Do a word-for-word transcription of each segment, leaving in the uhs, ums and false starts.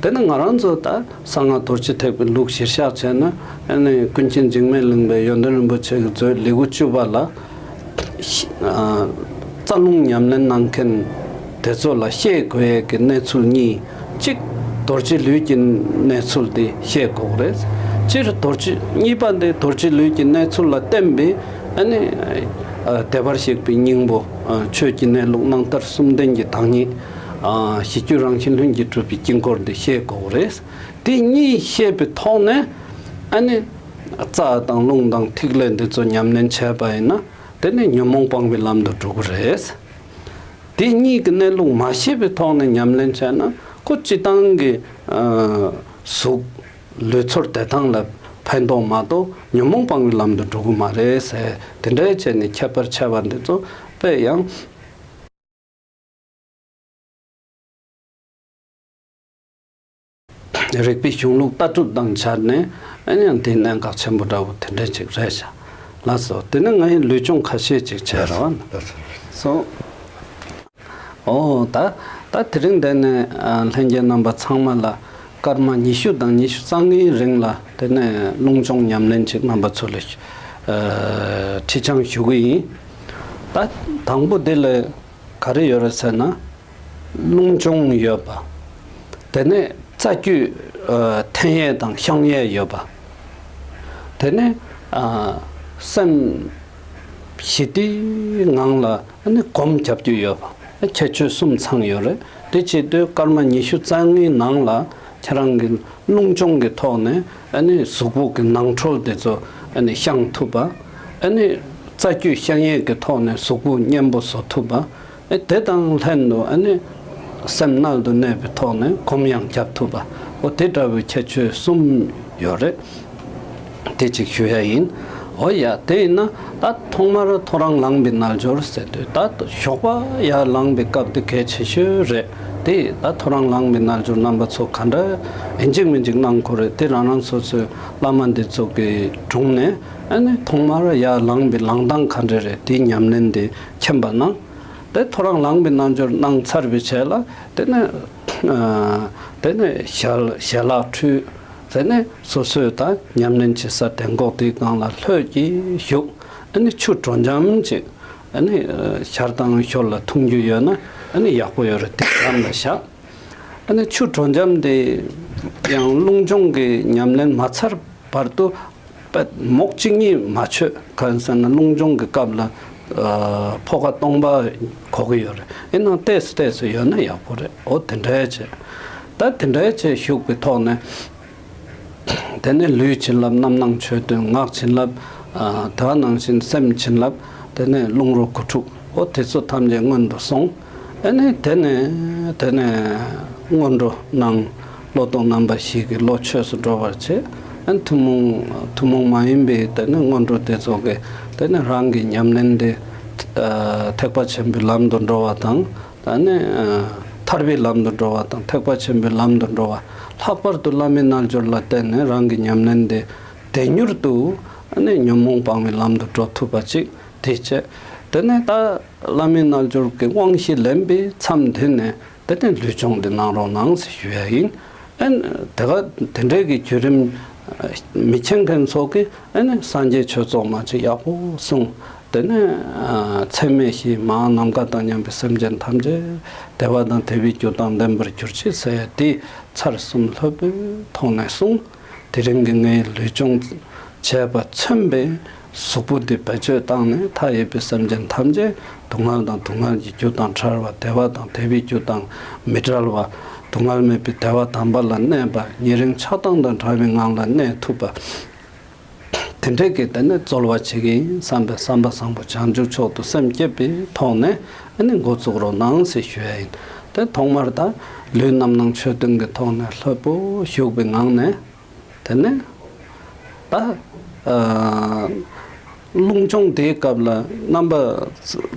དེ་ནི་ང་རང་ཚོ་ད་གསང་སྔགས་རྡོ་རྗེ་ཐེག་པའི་ལུགས་གཞིར་བཞག་བྱས་ན། ཨ་ནི་ཀུན་མཁྱེན་འཇིགས་མེད་གླིང་པའི་ཡོན་ཏན་རིན་པོ་ཆེ་གིས་མཛོད་ལེའུ་བཅུ་པ་ལ། ཨ། རྩ་རླུང་ཉམས་ལེན་གནང་མཁན་དེ་ཚོ་ལ་ཤེས་དགོས་ཡས་ཀྱི་གནས་ཚུལ་གཉིས། གཅིག་རྡོ་རྗེ་ལུས་ཀྱི་གནས་ཚུལ་དེ་ཤེས་དགོས་རེད། སྤྱིར་རྡོ་རྗེ། གཉིས་པ་འདི་རྡོ་རྗེ་ལུས་ཀྱི་གནས་ཚུལ་ལ་བརྟེན་པའི། ཨ་ནི། ཨ། བདེ་བར་གཤེགས་པའི་སྙིང་པོ། ཨ། ཆོས་ཀྱི་གནས་ལུགས་རྣམ་ཐར་གསུམ་ལྡན་གྱི་བདག་ཉིད། ཨ། གཞི་རྒྱུད་རང་བཞིན་ལྷུན་གྱིས་གྲུབ་པའི་དཀྱིལ་འཁོར་འདི་ཤེས་དགོས་རེད། དེ་གཉིས་ཤེས་པའི་ཐོག་ནས། ཨ་ནི། རྩ་དང་རླུང་དང་ཐིག་ལེ་འདི་ཚོ་ཉམས་ལེན་བྱས་པ་ཡིན་ན། དེ་ནི་ཉོན་མོངས་སྤང་བའི་ལམ་དུ་འགྲོ་གི་རེད། དེ་གཉིས་ཀྱི་གནས་ལུགས་མ་ཤེས་པའི་ཐོག་ནས་ཉམས་ལེན་བྱས་ན། ཁོ་སྤྱི་བཏང་གི། ཨ། གཟུགས། ལུས་ཚོར་བདེ་ཐང་ལ་ཕན་ཐོགས་མ་གཏོགས་ཉོན་མོངས་སྤང་བའི་ལམ་དུ་འགྲོ་གི་མ་རེད་ཟེར། དེ་འདྲའི་བྱས་ནས་ཁྱད་པར་ཕྱེ་བ་འདི་ཚོ་དཔེ་ཡང་། རིག་པའི་གཞུང་ལུགས་ལྟ་གྲུབ་དང་སྦྱར་ནས། ཨ་ནི་ཡང་དེ་གནད་འགག་ཆེན་པོ་འདྲ་བོ་དེ་འདྲ་ཅིག་རེད་ཤག་ལགས་སོ། དེ་ནི་ངས་ལུས་སྦྱོང་ཁ་ཤས་ཅིག་བྱས་རོགས། ལགས་སོ། ཨོ། ད། ད་དེ་རིང་འདི་ནས། ཨ། ལྷན་རྒྱས་རྣམ་པ་ཚང་མ་ལ་སྐར་མ་ཉི་ཤུ་དང་ཉི་ཤུ་རྩ་ལྔའི་རིང་ལ། དེ་ནས་རླུང་སྦྱོང་ཉམས་ལེན་ཅིག་རྣམ་པ་ཚོ་ལ། ཨ། ཁྲིད་སྦྱང་ཞུ་གི་ཡིན། ད་དང་པོ་དེ་ལ་ག་རེ་ཡོད་རེད་ཟེར་ན། རླུང་སྦྱོང་ཡོད་པ། དེ་ནས་རྩ་རྒྱུད། ཨ། འཐེན་ཡས་དང་བཤང་ཡས་ཡོད་པ། དེ་ནས། ཨ། སེམས་ཞི་བདེའི་ངང་ལ། ཨ་ནི་སྒོམ་རྒྱབ་རྒྱུ་ཡོད་པ། ཁྱད་ཆོས་གསུམ་ཚང་ཡོད་རེད། དེ་བྱེད་དུས་སྐར་མ་ཉི་ཤུ་རྩ་ལྔའི་ནང་ལ་ཁྱེད་རང་གིས་རླུང་སྦྱོང་གི་ཐོག་ནས། ཨ་ནི་གཟུགས་པོ་གི་ནང་ཁྲོལ་དེ་ཚོ། ཨ་ནི་བཤང་ཐུབ་པ། ཨ་ནི་རྩ་རྒྱུད་བཤང་ཡས་ཀྱི་ཐོག་ནས་གཟུགས་པོ་མཉེན་པོ་བཟོ་ཐུབ་པ། ཨ། དེ་དང་ལྷན་དུ། ཨ་ནི་སེམས་མནལ་དུ་གནས་པའི་ཐོག་ནས་སྒོམ་ཡང་རྒྱབ་ཐུབ་པ། འོ། དེ་འདྲ་བའི་ཁྱད་ཆོས་གསུམ་ཡོད་རེད། དེ་གཅིག་ཞུ་ཡ་ཡིན། འོ་ཡ། དེ་ཡིན་ན་ད་ཐོག་མར་ཐོ་རངས་ལངས་པའི་རྣལ་འབྱོར་ཟེར་དུས། ད་ཞོགས་པ་ཡར་ལངས་པའི་སྐབས་དེ་གལ་ཆེ་ཤོས་རེད། དེ་ད་ཐོ་རངས་ལངས་པའི་རྣལ་འབྱོར་རྣམ་པ་ཚོ་ག་འདྲ་ཡིན་གཅིག་མིན་གཅིག་གནང་དགོས་རེད། དེ་རང་རང་སོ་སོའི་བླ་མ་འདི་ཚོ་གི་དྲུང་ནས། ཨ་ནི་ཐོག་མར་ཡར་ལངས་པའི་ལངས་སྟངས་ག་འདྲ་རེད། དེའི་ཉམས་ལེན་དེ་མཁྱེན་པ་གནང་། དེ་ཐོ་རངས་ལངས་པའི་རྣལ་འབྱོར་གནང་ཚར་བའི་རྗེས་ལ། དེ་ནས། ཨ། དེ་ནས་ཞལ། ཞལ་ལག་འཁྲུས། དེ་ནས་སོ་སོའི་ད་ཉམས་ལེན་བྱེད་ས་དན་ཁོག་དེའི་སྒང་ལ་ལྷོད་ཀྱིས་བཞུགས། ཨ་ནི་ཆུ་དྲོ་འཇམ་ཅིག་ཨ་ནི། ཨ། ཞར་དང་ཞོར་ལ་འཐུང་རྒྱུ་ཡོད་ན། ཨ་ནི་ཡག་པོ་ཡོད་རེད། དེ་འཇམ་ལ་བཞག་ཨ་ནི་ཆུ་དྲོ་འཇམ་དེ་ཡང་རླུང་སྦྱོང་གི་ཉམས་ལེན་མ་ཚར་བར་དུ། དཔེ་མོག་གཅིག་གཉིས་མ་མཆོད། གང་ཟེར་ན་རླུང་སྦྱོང་གི་སྐབས་ལ། ཨ། ཕོ་ཁ་སྟོང་པ་གོ་གི་ཡོད་རེད། ཡིན་ནའང་ཏོག་ཙམ་ཏོག་ཙམ་ཡོད་ན་ཡག་པོ་རེད། འོ། དེ་འདྲའི་བྱས། ད་དེ་འདྲའི་བྱས་བཞུགས་པའི་ཐོག་ནས། དེ་ནས་ལུས་བྱིན་རླབས། རྣམ་སྣང་ཆོས་བདུན། ངག་བྱིན་རླབས། ཨ། དེ་ནང་བཞིན་སེམས་བྱིན་རླབས། དེ་ནས་རླུང་རོ་དགུ་ཕྲུགས། འོ། དེ་ཚོ་ཐམས་ཅད་སྔོན་དུ་སོང་། ཨ་ནི་དེ་ནས། དེ་ནས་སྔོན་འགྲོ་གནང་། བློ་ལྡོག་རྣམ་པ་བཞི་གིས་བློ་ཆོས་སུ་འགྲོ་བར་བྱེད། ཨ་ནི་ཐུན་མོང་། ཐུན་མོང་མ་ཡིན་པའི་དེ་ནས་སྔོན་འགྲོ་དེ་ཚོ་གིས་དེ་ནས་རང་གི་ཉམས་ལེན་དེ། ཨ། ཐེག་པ་ཆེན་པོའི་ལམ་དུ་འགྲོ་བ་དང་། ད་ནི། ཨ། ཐར་པའི་ལམ་དུ་འགྲོ་བ་དང་ཐེག་པ་ཆེན་པོའི་ལམ་དུ་འགྲོ་བ། ལྷག་པར་དུ་བླ་མའི་རྣལ་འབྱོར་ལ་བརྟེན་ནས་རང་གི་ཉམས་ལེན་དེ་བདེ་མྱུར་དུ། ཨ་ནི་ཉོན་མོངས་སྤང་བའི་ལམ་དུ་འགྲོ་ཐུབ་པ་ཅིག་དེ་བྱས། དེ་ནས་ད་བླ་མའི་རྣལ་འབྱོར་གྱི་དབང་བཞི་ལེན་པའི་མཚམས་དེ་ནས། དེ་ནས་ལུས་སྦྱོང་འདི་གནང་རོགས་གནང་ཟེར་ཞུ་ཡ་ཡིན། ཨ་ནི་དེ་ག་དེ་འདྲའི་གི་བརྒྱུད་རིམ་མི་མཁྱེན་མཁན་ཚོ་གིས། ཨ་ནི་སངས་རྒྱས་ཆོས་ཚོགས་མ་ཅིག་ཡག་པོ་གསུངས། དེ་ནས། ཨ། ཚད་མེད་བཞི། མ་འོངས་ནམ་མཁའ་དང་མཉམ་པའི་སེམས་ཅན་ཐམས་ཅད་བདེ་བ་དང་བདེ་བའི་རྒྱུ་དང་ལྡན་པར་གྱུར་ཅིག་ཟེར་ཡ་དེ་ཚར་གསུམ་ལྷོད་པོའི་ཐོག་ནས་གསུངས། དེ་རིང་གི་ངའི་ལུས་སྦྱོང་བྱས་པ་མཚོན་པའི་གཟུགས་པོ་འདི་བེད་སྤྱོད་བཏང་ནས། མཐའ་ཡས་པའི་སེམས་ཅན་ཐམས་ཅད་སྡུག་བསྔལ་དང་སྡུག་བསྔལ་གྱི་རྒྱུ་དང་བྲལ་བ། བདེ་བ་དང་བདེ་བའི་རྒྱུ་དང་མི་འབྲལ་བ། སྡུག་བསྔལ་མེད་པའི་བདེ་བ་དམ་པ་ལ་གནས་པ། ཉེ་རིང་ཆགས་སྡང་དང་བྲལ་བའི་ངང་ལ་གནས་ཐུབ་པ། དེ་འདྲའི་གི་དེ་ནས་རྩོལ་བ་བྱེད་ཀྱི་ཡིན་བསམ་པའི་བསམ་པ་བཟང་པོ་བྱང་ཆུབ་མཆོག་ཏུ་སེམས་བསྐྱེད་པའི་ཐོག་ནས། ཨ་ནི་འགོ་བཙུགས་རོགས་གནང་ཟེར་ཞུ་ཡ་ཡིན། དེ་ཐོག་མར་ད་ལུས་རྣམ་སྣང་ཆོས་བདུན་གྱི་ཐོག་ནས་ལྷོད་པོ་བཞུགས་པའི་ངང་ནས། དེ་ནས་ད། ཨ། རླུང་སྦྱོང་དེའི་སྐབས་ལ་རྣམ་པ།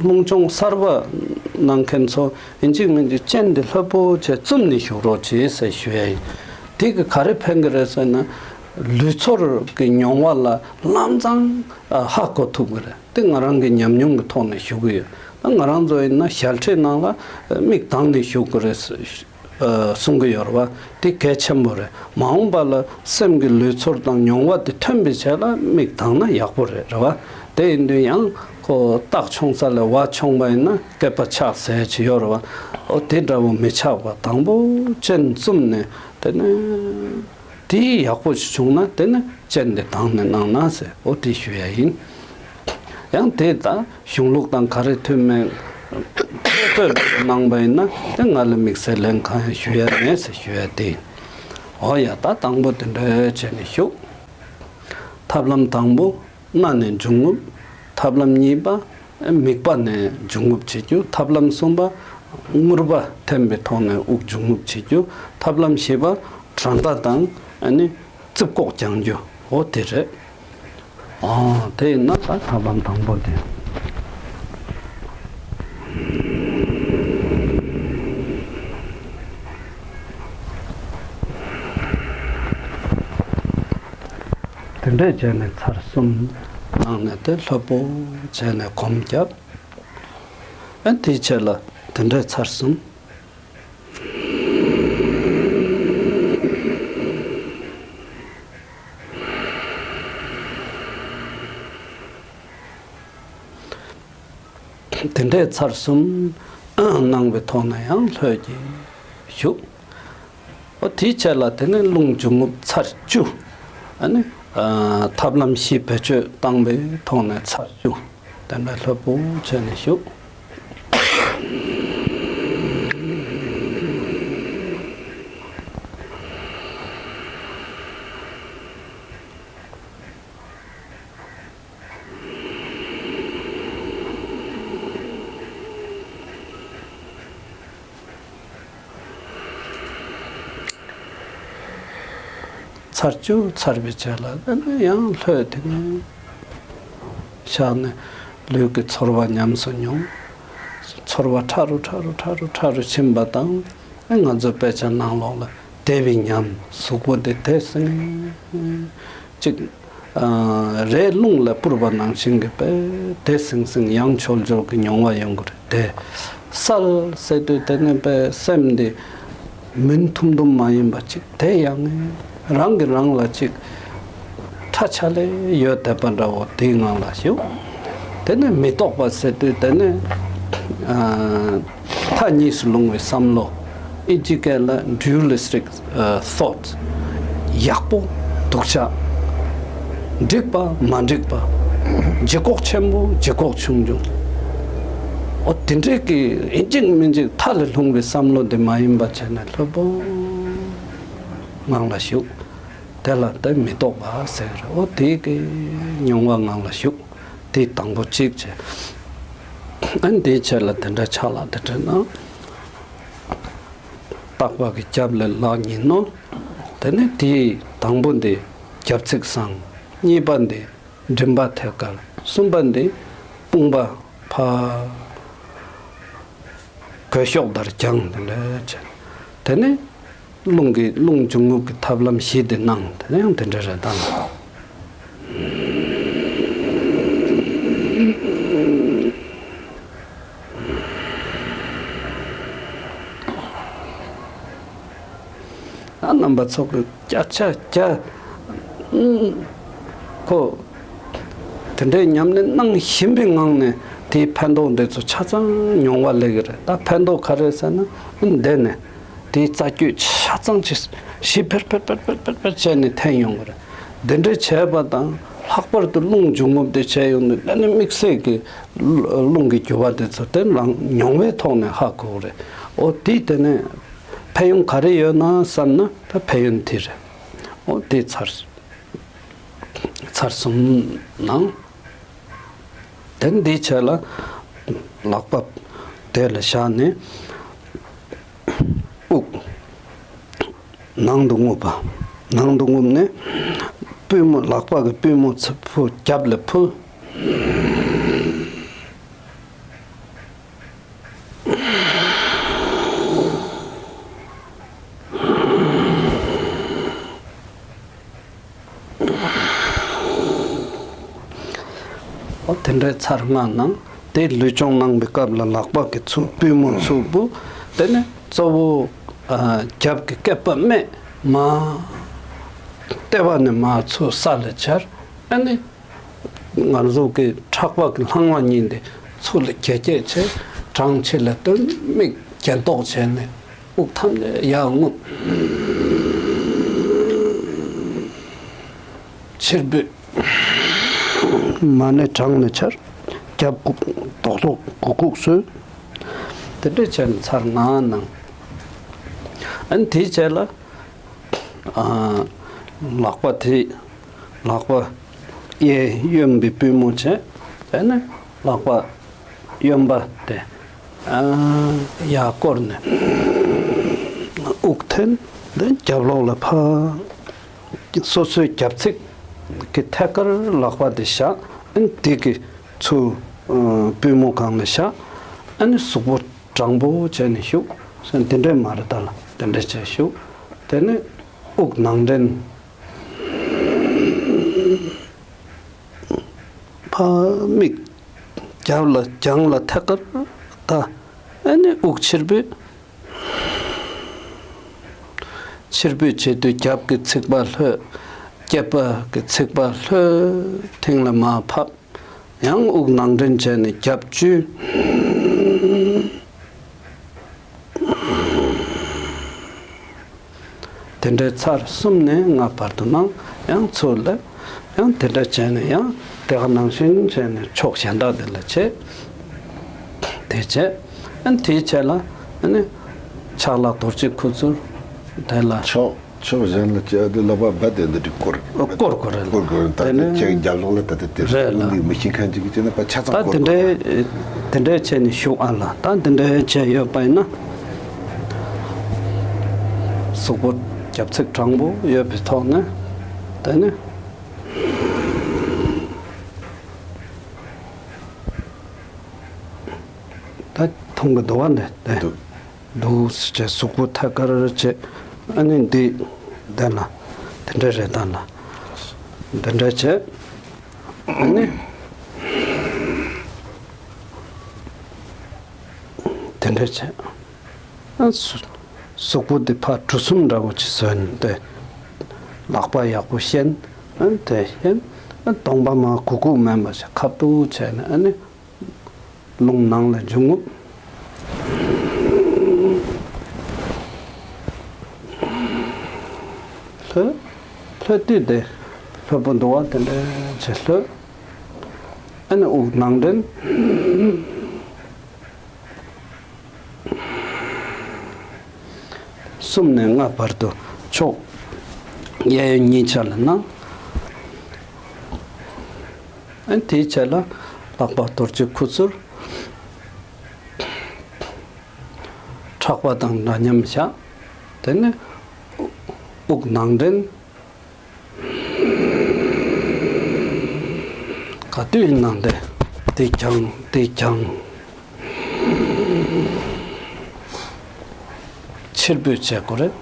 རླུང་སྦྱོང་གསར་པ་གནང་མཁན་ཚོ་ཡིན་གཅིག་མིན་གཅིག་སྤྱན་དེ་ལྷོད་པོ་བྱས་བཙུམ་ནས་བཞུགས་རོགས་བྱེད་ཟེར་ཞུ་ཡ་ཡིན། དེ་གིས་ག་རེ་ཕན་གྱི་རེད་ཟེར་ན། ལུས་ཚོར་གྱི་མྱོང་བ་ལ་ལམ་སང་ཧ་གོ་ཐུབ་ཀྱི་རེད། དེ་ང་རང་གི་ཉམས་མྱོང་གི་ཐོག་ནས་ཞུ་གི་ཡོད། ད་ང་རང་ཚོ་ཡིན་ན་ཞལ་ཁྲིད་ནང་ལ་མིག་གདངས་ནས་བཞུགས་ཀྱི་རེད། གསུང་གི་ཡོད་རེད་བ། དེ་གལ་ཆེན་པོ་རེད། མ་འོངས་པ་ལ་སེམས་ཀྱི་ལུས་ཚོར་དང་མྱོང་བ་དེ་ཐོན་པའི་ཆེད་ལ་མིག་གདངས་ན་ཡག་པོ་རེད། རེད་བ། དེ་ཡིན་དུས་ཡང་ཁོ་རྟགས་མཆོང་ས་ལས་བ་མཆོང་བ་ཡིན་ན་སྐེད་པ་ཆག་ཟེར་གྱི་ཡོད་རེད་བ། ཨོ་དེ་འདྲ་བོ་མི་ཆགས་པ་དང་པོ་སྤྱན་བཙུམ་ནས་དེ་ནས། དེ་ཡག་པོ་ཞིག་བྱུང་ན་དེ་ནི་སྤྱན་དེ་གདངས་ནས་གནང་ན་ཟེར། ཨོ་དེ་ཞུ་ཡ་ཡིན། ཡང་དེ་ད་གཞུང་ལུགས་དང་ག་རེ་མཐུན་མིན་ཐེ་གཏོགས་གནང་པ་ཡིན་ན་དེ་ང་ལ་དམིགས་བསལ་ལན་གང་ཡང་ཞུ་ཡ་མེད་ཟེར་ཞུ་ཡ་དེ་ཡིན། ཨོ་ཡ། ད་དང་པོ་དེ་འདྲ་བྱས་ནས་བཞུགས། ཐབས་ལམ་དང་པོ་སྣ་ནས་འབྱུང་རྔུབ། ཐབས་ལམ་གཉིས་པ་མིད་པ་ནས་འབྱུང་རྔུབ་བྱེད་རྒྱུ། ཐབས་ལམ་གསུམ་པ་རྔུར་བ་འཐེན་པའི་ཐོག་ནས་དབུགས་འབྱུང་རྔུབ་བྱེད་རྒྱུ། ཐབས་ལམ་བཞི་པ་བྲན་པ་དང་ཨ་ནི་རྩིབ་ཀོག་བརྒྱང་རྒྱུ། འོ་དེ་རེད། ཨ་དེ་ཡིན་ན་ད་ཐབས་ལམ་དང་པོ་དེ། དེ་འདྲས་བྱས་ནས་ཚར་གསུམ་གནང་ནས་དེ་ལྷོད་པོ་བྱས་ནས་གོམ་བརྒྱབ། ཨ་དེའི་ཆེད་ལ་དེ་འདྲས་ཚར་གསུམ། དེ་འདྲས་ཚར་གསུམ་གནང་བའི་ཐོག་ནས་ཡང་ལྷོད་ཀྱིས་བཞུགས། ཨོ་དེའི་ཆེད་ལ་དེ་ནས་རླུང་འབྱུང་རྔུབ་ཚར་བཅུ། ཨ་ནི་ཨ་ཐབས་ལམ་བཞི་བེད་སྤྱོད་བཏང་བའི་ཐོག་ནས་ཚར་བཅུ། དེ་འདྲ་ལྷོད་པོ་བྱས་ནས་བཞུགས། ཚར་བཅུ་ཚར་བའི་རྗེས་ལ་ཨ་ནི་ཡང་ལྷོད་དེ་ནས་བཞག་ནས་ལུས་ཀྱི་ཚོར་བ་ཉམས་སུ་མྱོང་། ཚོར་བ་ཕྲ་རུ་ཕྲ་རུ་ཕྲ་རུ་ཕྲ་རུ་ཕྱིན་པ་དང་ཨ་ང་ཚོའི་དཔེ་ཆ་ནང་ལོགས་ལ་བདེ་བའི་ཉམས། གཟུགས་པོ་དེ་བདེ་སིང་ཅིག་ཨ་རས་རླུང་ལ་སྤུར་བ་ནང་བཞིན་གྱི་དཔེ་བདེ་སིང་སིང་ཡང་འཇོལ་འཇོལ་གྱི་མྱོང་བ་ཡོང་གི་རེད་དེ། གསལ་ཟེར་དུས་དེ་ནི་དཔེ་སེམས་འདི་མུན་ཐུམ་ཐུམ་མ་ཡིན་པ་ཅིག་དེ་ཡང་རང་གིས་རང་ལ་ཅིག་ཁྲ་ཆ་ལེ་ཡོད་བསྡད་པ་འདྲ་བོ་དེའི་ངང་ལ་བཞུགས། དེ་ནི་མི་རྟོག་པ་ཟེར་དུས་དེ་ནི་ཨ་མཐའ་གཉིས་སུ་ལྷུང་བའི་བསམ་བློ། ཨིན་ཇི་སྐད་ལ་dualistic ཨ་thought། ཡག་པོ་སྡུག་ཅག་འགྲིག་པ་མ་འགྲིག་པ། ལྗིད་ཁོག་ཆེན་པོ་ལྗིད་ཁོག་ཆུང་ཆུང་། ཨོ་དེ་འདྲས་ཀྱི་ཡིན་གཅིག་མིན་གཅིག་མཐའ་ལས་ལྷུང་བའི་བསམ་བློ་དེ་མ་ཡིན་པ་བྱས་ནས་ལྷོད་པོ་ངང་ལ་བཞུགས། དེ་ལ་དེ་མི་རྟོག་པ་ཟེར། ཨོ་དེ་གི་མྱོང་བ་ངང་ལ་བཞུགས། དེ་དང་པོ་གཅིག་བྱས། ཨ་ནི་དེའི་ཆེད་ལ་དེ་འདྲ་ཕྱག་ལ་དེ་འདྲ་གནང་། བརྟག་པ་གི་རྒྱབ་ལ་ལག་གཉིས་བསྣོལ། དེ་ནས་དེའི་དང་པོ་འདི་རྒྱབ་ཚིགས་བཟང་། གཉིས་པ་འདི་མགྲིན་པ་ཐད་ཀར། གསུམ་པ་འདི་དཔུང་པ་ཕར་གོས་ཤོག་ལྟར་བརྒྱངས། དེ་འདྲ་བྱས། དེ་ནས་རླུང་གི་རླུང་འབྱུང་རྔུབ་ཀྱི་ཐབས་ལམ་བཞི་དེ་གནང་། དེ་ནས་ཡང་དེ་འདྲ་རེད་ད། ཨ་རྣམ་པ་ཚོ་གི་སྐད་ཆ་རྒྱ་ཁོ་དེ་འདྲའི་ཉམས་ལེན་གནང་བཞིན་པའི་ངང་ནས་དེའི་ཕན་ཐོགས་འདི་ཚོ་ཆ་ཚང་མྱོང་བ་སླེབས་ཀྱི་རེད། ད་ཕན་ཐོགས་ག་རེ་ཟེར་ན་འདི་ནས། དེའི་རྩ་རྒྱུད་ཆ་ཚང་ཅིག་ཞིབ་ཕེར་ཕེར་ཕེར་ཕེར་ཕེར་ཕེར་བྱས་ནས་འཐེན་ཡོང་གི་རེད། འདི་འདྲ་བྱས་པ་དང་ལྷག་པར་དུ་རླུང་འབྱུང་རྔུབ་དེ་བྱས་ཡོང་དུས་ཨ་ནི་དམིགས་བསལ་གྱི་རླུང་གི་རྒྱུ་བ་དེ་ཚོ་དེ་རང་མྱོང་བའི་ཐོག་ནས་ཧ་གོ་གི་རེད། ཨོ་དེ་དེ་ནས་ཕན་ཡོན་ག་རེ་ཡོད་ན་བསམ་ན་ད་ཕན་ཡོན་དེ་རེད། ཨོ་དེ་ཚར། ཚར་གསུམ་གནང་། དེ་འདིའི་ཆེད་ལ་ལག་པ་དེ་ལ་བཞག་ནས་དབུགས་ནང་དུ་རྔུབ་པ། ནང་དུ་རྔུབ་ནས་པུས་མོ་ལག་པ་གི་པུས་མོ་ཚུར་ཕུལ། རྒྱབ་ལ་ཕུལ། ཨོ་དེ་འདྲའི་ཚར་ལྔ་གནང་། དེ་ལུས་སྦྱོང་གནང་བའི་སྐབས་ལ་ལག་པ་གི་ཚུར་པུས་མོ་ཚུར་ཕུལ། དེ་ནས་གཙོ་བོ་ ཨ། རྒྱབ་ཀྱི་སྐེད་པ་སྨད་མར་ལྟེ་བ་ནས་མར་ཚུར་ས་ལ་འབྱར། ཨ་ནི་ང་ཚོ་གི་ཕྲག་པ་གི་ལྷང་བ་གཉིས་འདི་ཚུར་ལ་རྒྱ་སྐྱེད་བྱས། བྲང་ཕྱི་ལ་བཏོན། མིག་གྱེན་ལྡོག་བྱས་ནས་དབུགས་ཐམས་ཅད་ཡར་རྔུབ། ཕྱིར་འབུད། མར་ནས་བྲང་ནས་འབྱར། རྒྱབ་ལྡོག་ལྡོག་གུག་གུག་བཟོས། དེ་འདྲ་བྱས་ནས་ཚར་ལྔ་གནང་། ཨ་ནི་དེའི་རྗེས་ལ། ཨ། ལག་པ་དེ། ལག་པ་གཡས་གཡོན་པའི་པུས་མོ་བྱས། དེ་ནས་ལག་པ་གཡོན་པ་དེ། ཨ། ཡར་བསྐོར་ནས་དབུགས་འཐེན། དེ་རྒྱབ་ལོགས་ལ་ཕར། སོ་སོའི་རྒྱབ་ཚིགས་ཀྱི་ཐད་ཀར་ལག་པ་དེ་བཞག། ཨ་ནི་དེ་གི་ཚུར། ཨ། པུས་མོ་སྒང་ལ་བཞག། ཨ་ནི་གཟུགས་པོ་དྲང་པོ་བྱས་ནས་བཞུགས། དེ་འདྲས་མ་རེད་ད་ལགས། དེ་འདྲས་བྱས་བཞུགས། དེ་ནས་དབུགས་ནང་འདྲེན། ཕར་མིག་རྒྱབ་ལ་རྒྱང་ལ་ཐད་ཀར་ད། ཨ་ནི་དབུགས་ཕྱིར་འབུད། ཕྱིར་འབུད་བྱེད་དུས་རྒྱབ་ཀྱི་ཚིགས་པ་ལྷོད། སྐེད་པ་གི་ཚིགས་པ་ལྷོད། མཐིང་ལ་མར་ཕབ། ཡང་དབུགས་ནང་འདྲེན་བྱས་ནས་རྒྱབ་བཅུད། དེ་འདྲའི་ཚར་གསུམ་ནས་ལྔ་བར་དུ་གནང་། ཡང་ཚུར་སླེབས། ཡང་དེ་འདྲ་བྱས་ནས་ཡང་དེ་ག་ནང་བཞིན་བྱས་ནས་ཕྱོགས་གཞན་དག་དེ་ལ་བྱེད། དེ་བྱས། ཨ་ནི་དེའི་རྗེས་ལ་ཨ་ནི་ཕྱག་ལག་རྡོ་རྗེ་ཁུ་ཚུར་དེ་ལ། ཕྱོགས་ཕྱོགས་གཞན་ལ་བྱེད་དུས་ལག་པ་རྦད་དེ་འདི་འདྲ་བསྐོར། བསྐོར་དགོས་རེད། བསྐོར་དགོས་རེད། ད་དེ་ནས་ཁྱེད་རྒྱབ་ལོགས་ལ་ད་ལྟ་དེ་རེད་ལ། མི་ཤེས་མཁན་ཅིག་གིས་བྱས་ན་ཕར་ཆ་ཚང་ད་དེ་བསྐོར་དགོས། འདྲའི་དེ་འདྲའི་བྱས་ནས་བཞུགས་ཨ་ལགས། ད་དེ་འདྲའི་བྱས་ཡོད་པ་ཡིན་ན། གཟུགས་པོ་རྒྱབ་ཚིགས་དྲང་པོ་ཡོད་པའི་ཐོག་ནས། དེ་ནི། ད་མཐོང་གི་འདུག་བ་འདི་དེ། འདུག་འདུག་ཟེར་བྱས་གཟུགས་པོ་ཐད་ཀར་བྱས། ཨ་ནི་འདི་འདི་ལ་དེ་འདྲ་རེད་ད་ལགས། འདི་འདྲ་བྱས། ཨ་ནི་དེ་འདྲ་བྱས། ཨ། གཟུགས་གཟུགས་པོ་འདི་ཕར་གྲུ་གསུམ་འདྲ་བོ་ཅིག་བཟོས་ནས་དེ། ལག་པ་ཡག་པོ་བཤེད། ཨ། དེ་བཤེད། ཨ། གདོང་པ་མར་གུག་གུག་མེད་པ་ཞིག་ཁ་བཏུག་བྱས་ནས། ཨ་ནི་རླུང་ནང་ལ་འཇུག་ངོ་། ལྷོད། ལྷོད་དུས་དེ་ལྷོད་པོ་འདུག་བ། དེ་འདྲ་བྱས་ལྷོད། ཨ་ནི་དབུགས་ནང་འདྲེན། གསུམ་ནས་ལྔ་བར་དུ་ཕྱོགས་གཡས་གཡོན་གཉིས་ཆ་ལ་གནང་། ཨ། དེའི་རྗེས་ལ་ལག་པ་རྡོ་རྗེ་ཁུ་ཚུར། ཕྲག་པ་དང་འདྲ་མཉམ་བཞག། དེ་ནས་དབུགས་ནང་འདྲེན། ག་དུས་ཡིན་ནའང་དེ། དེ་རྒྱང་། དེ་རྒྱང་། ཕྱིར་འབུད་བྱེད་དགོས་རེད།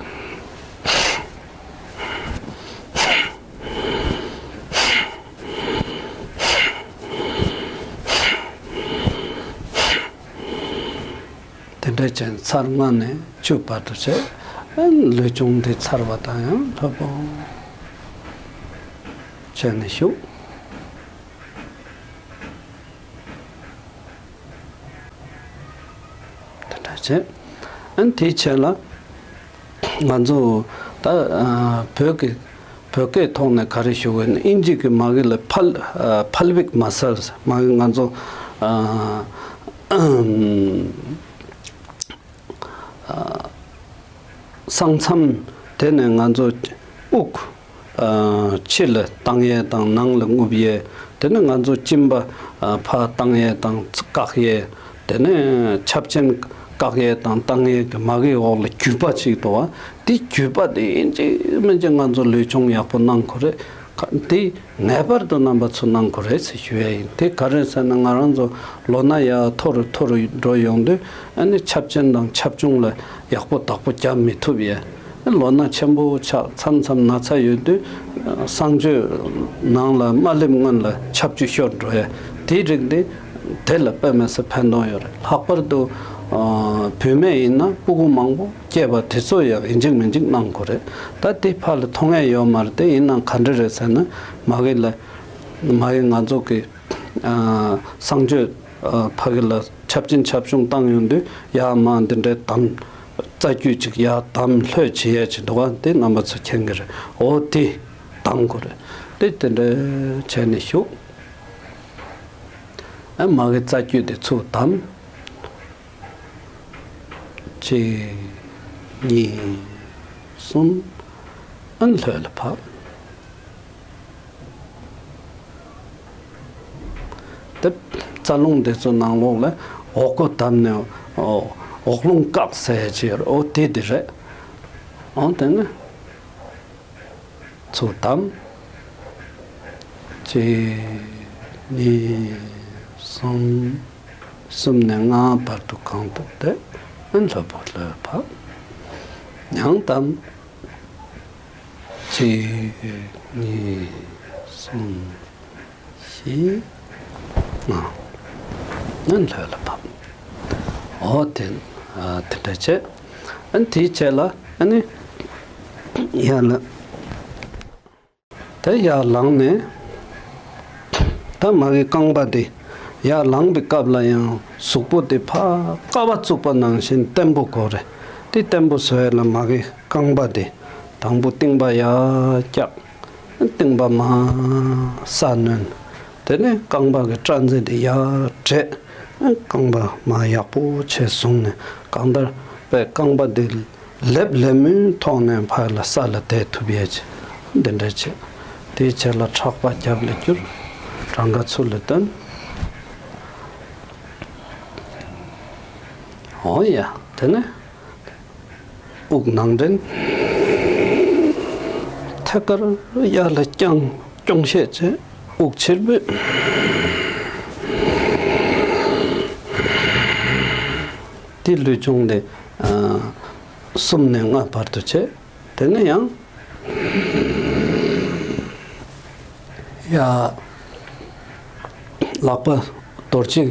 དེ་འདྲ་བྱས་ཚར་ལྔ་ནས་བཅུ་བར་དུ་བྱས། ལུས་སྦྱོང་འདི་ཚར་བ་དང་ཡང་ལྷོད་པོ་བྱས་ནས་བཞུགས། དེ་འདྲ་བྱས། ཨ་ནི་དེའི་རྗེས་ལ་ང་ཚོ་ད། ཨ། བོད་ཀྱི། བོད་སྐད་ཐོག་ནས་ག་རེ་ཞུ་དགོས་ན། དབྱིན་ཇི་གི་མ་གི་ལ་ཕལ། ཨ། པལ་བིག་མ་སལ་སི་མ་གི། ང་ཚོ། ཨ། ཨམ། ཨ། གསང་མཚམས། དེ་ནས་ང་ཚོ་དབུགས། ཨ། ཕྱི་ལ་བཏང་ཡས་དང་ནང་ལ་རྔུབ་ཡས། དེ་ནས་ང་ཚོ་གཅིན་པ། ཨ། ཕར་བཏང་ཡས་དང་བཀག་ཡས། དེ་ནས་ཆབ་ཆེན་བཀག་ཡས་དང་བཏང་ཡས་ཀྱི་མ་གི་འོག་ལ་རྒྱུས་པ་ཅིག་འདུག་བ། དེ་རྒྱུས་པ་དེ་ཡིན་གཅིག་མིན་གཅིག་ང་ཚོ་ལུས་སྦྱོང་ཡག་པོ་གནང་དགོས་རེད། དེ་ངེས་པར་དུ་རྣམ་པ་ཚོ་གནང་དགོས་རེད་ཟེར་ཞུ་ཡ་ཡིན། དེ་ག་རེ་ཟེར་ན། ང་རང་ཚོ་ལོ་ན་ཡར་མཐོ་རུ་མཐོ་རུ་འགྲོ་ཡོང་དུས། ཨ་ནི་ཆབ་ཆེན་དང་ཆབ་ཆུང་ལ་ཡག་པོ་བདག་པོ་རྒྱབ་མི་ཐུབ་ཡས། ལོ་ན་ཆེན་པོ་ཆགས། མཚམས་མཚམས་ན་ཚ་ཡོད་དུས་གསང་སྤྱོད་ནང་ལ་མ་སླེབས་སྔོན་ལ་ཆབ་ཆུ་ཤོར་འགྲོ་ཡས། དེའི་རིགས་འདི་དེ་ལ་དཔེ་མི་སྲིད་ཕན་ཐོགས་ཡོད་རེད། ལྷག་པར་དུ་ ཨ། བུད་མེད་ཡིན་ན་སྤུ་གུ་མང་པོ་སྐྱེས་པ་དེ་ཚོ་ཡང་ཡིན་གཅིག་མིན་གཅིག་གནང་དགོས་རེད། ད་དེ་ཕར་ལ་མཐོང་ཡས་ཡོད་མ་རེད། དེ་ཡིན་ནའང་ག་འདྲ་རེད་ཟེར་ན། མ་གི་ལ་མ་གི་ང་ཚོ་གི་ཨ། གསང་སྤྱོད་ཨ། ཕ་གི་ལ་ཆབ་ཆེན་ཆབ་ཆུང་བཏང་ཡོང་དུས་ཡར་མར་འདི་འདྲའི་དམ་རྩ་རྒྱུད་ཅིག་ཡར་དམ་ལྷོད་བྱེད་ཡས་ཅིག་འདུག་ག་དེ་རྣམ་པ་ཚོ་མཁྱེན་གི་རེད། འོ་དེ་དམ་དགོས་རེད། དེ་དེ་འདྲ་བྱས་ནས་བཞུགས། ཨ། མ་གི་རྩ་རྒྱུད་དེ་ཚུར་དམ། གཅིག་གཉིས། གསུམ། ཨ་ནི་ལྷོད་ལ་བབས། དེ་རྩ་རླུང་དེ་ཚོ་ནང་ལོགས་ལ་འོག་སྒོ་བསྡམས་ནས་འོ་འོག་རླུང་བཀག་ཟེར་ཡ་ཅིག་ཡོད་རེད། འོ་དེ་དེ་རེད། འོ་དེ་ནི། ཚུར་དམ། གཅིག་གཉིས། གསུམ། གསུམ་ནས་ལྔ་བར་དུ་གང་ཐུབ་བསྡད། ཨ་ནི་ལྷོད་པོ་ལྷོད་བབས། ཡང་དམ། གཅིག་གཉིས། གསུམ། བཞི། ལྔ། ཨ་ནི་ལྷོད་ལ་བབས། འོ་དེ། ཨ། དེ་འདྲ་བྱས། ཨ་ནི་དེའི་རྗེས་ལ་ཨ་ནི་ཡར་ལ། དེ་ཡར་ལངས་ནས། ད་མ་གི་རྐང་པ་དེ་ཡར་ལངས་པའི་སྐབས་ལ་ཡང་གཟུགས་པོ་དེ་ཕར་ཀ་བ་བཙུགས་པ་ནང་བཞིན་བརྟན་པོ་དགོས་རེད། དེ་བརྟན་པོ་བཟོ་ཡས་ལ་མ་གི་རྐང་པ་དེ་དང་པོ་རྟིང་པ་ཡར་བཀྱག་རྟིང་པ་མར་ས་ནོན། དེ་ནས་རྐང་པ་གི་སྐྲ་འཛེར་དེ་ཡར་བྲད། རྐང་པ་མར་ཡག་པོ་བྱས་བཟུང་ནས། གང་ལྟར་པའི་རྐང་པ་དེ་ལེབ་ལེབ་མོའི་ཐོག་ནས་ཕར་ལ་ས་ལ་བསྡད་ཐུབ་ཡས་ཅིག་འདི་འདྲ་བྱས། དེའི་རྗེས་ལ་ཕྲག་པ་རྒྱབ་ལ་བསྐྱུར། བྲང་ཁ་ཚུར་ལ་བཏོན། འོ་ཡ། དེ་ནས་དབུགས་ནང་འདྲེན། ཐད་ཀར་ཡར་ལ་བརྐྱངས། རྐྱོང་ཤེད་བྱས། དབུགས་ཕྱིར་འབུད། དེ་ལུས་སྦྱོང་དེ་ཨ་གསུམ་ནས་ལྔ་བར་དུ་བྱས། དེ་ནས་ཡང་ཡ། ལག་པ་རྡོ་རྗེ་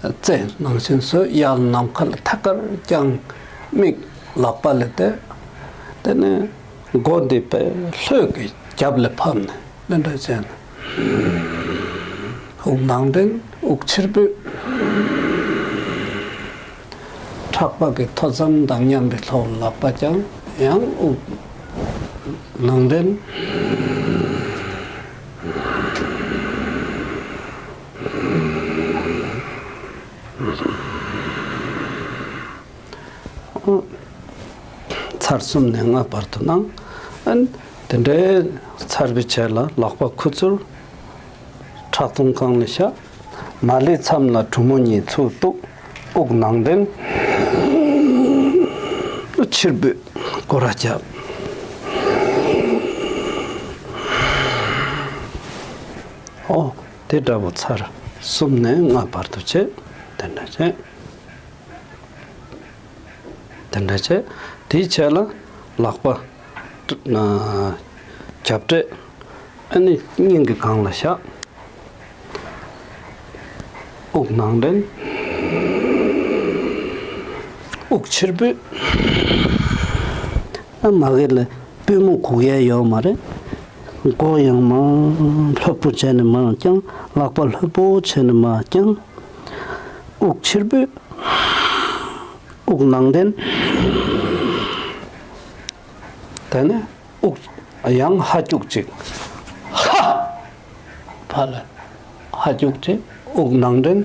རྩེ་ནང་བཞིན་བཟོས། ཡར་ནམ་མཁའ་ལ་ཐད་ཀར་བརྐྱངས། མིག་ལག་པ་ལ་གཏད། དེ་ནས་མགོ་འདི་པའི་ལྷོད་ཀྱི་རྒྱབ་ལ་ཕབ་ནས་འདི་འདྲ་བྱས་ནས། དབུགས་ནང་འདྲེན། དབུགས་ཕྱིར་འབུད། ཕྲག་པ་གི་ཐོ་རྩེགམ་དང་མཉམ་པའི་ཐོག་ལ་ལག་པ་བརྐྱངས། ཡང་དབུགས་ནང་འདྲེན། ཚར་གསུམ་ནས་ལྔ་བར་དུ་གནང་། ཨ་ནི་དེ་འདྲའི་ཚར་བའི་རྗེས་ལ་ལག་པ་ཁུ་ཚུར་ཕྲག་དོང་སྒང་ལ་བཞག་མ་ལེའི་མཚམས་ལ་གྲུ་མོ་གཉིས་ཚུར་གཏུགས། དབུགས་ནང་འདྲེན། ཕྱིར་འབུད། སྒོ་ར་རྒྱབ། ཨོ། དེ་འདྲ་བོ་ཚར་གསུམ་ནས་ལྔ་བར་དུ་བྱས། དེ་འདྲ་བྱས། དེ་འདྲ་བྱས། དེའི་རྗེས་ལ་ལག་པ་རྒྱབ་སྦྲད། ཨ་ནི་སྙིང་གི་སྒང་ལ་བཞག་དབུགས་ནང་འདྲེན། དབུགས་ཕྱིར་འབུད། ཨ་མ་གི་ལ་པུས་མོ་གུག་ཡས་ཡོད་མ་རེད། མགོ་ཡང་མར་ལྷོད་པོ་བྱས་ནས་མར་བརྐྱངས། ལག་པ་ལྷོད་པོ་བྱས་ནས་མར་བརྐྱངས། དབུགས་ཕྱིར་འབུད། དབུགས་ནང་འདྲེན། དེ་ནས་དབུགས་ཡང་ཧ་སྐྱུག་ཅིག་ཧ། ཕར་ལ་ཧ་སྐྱུག་ཅིག་དབུགས་ནང་འདྲེན།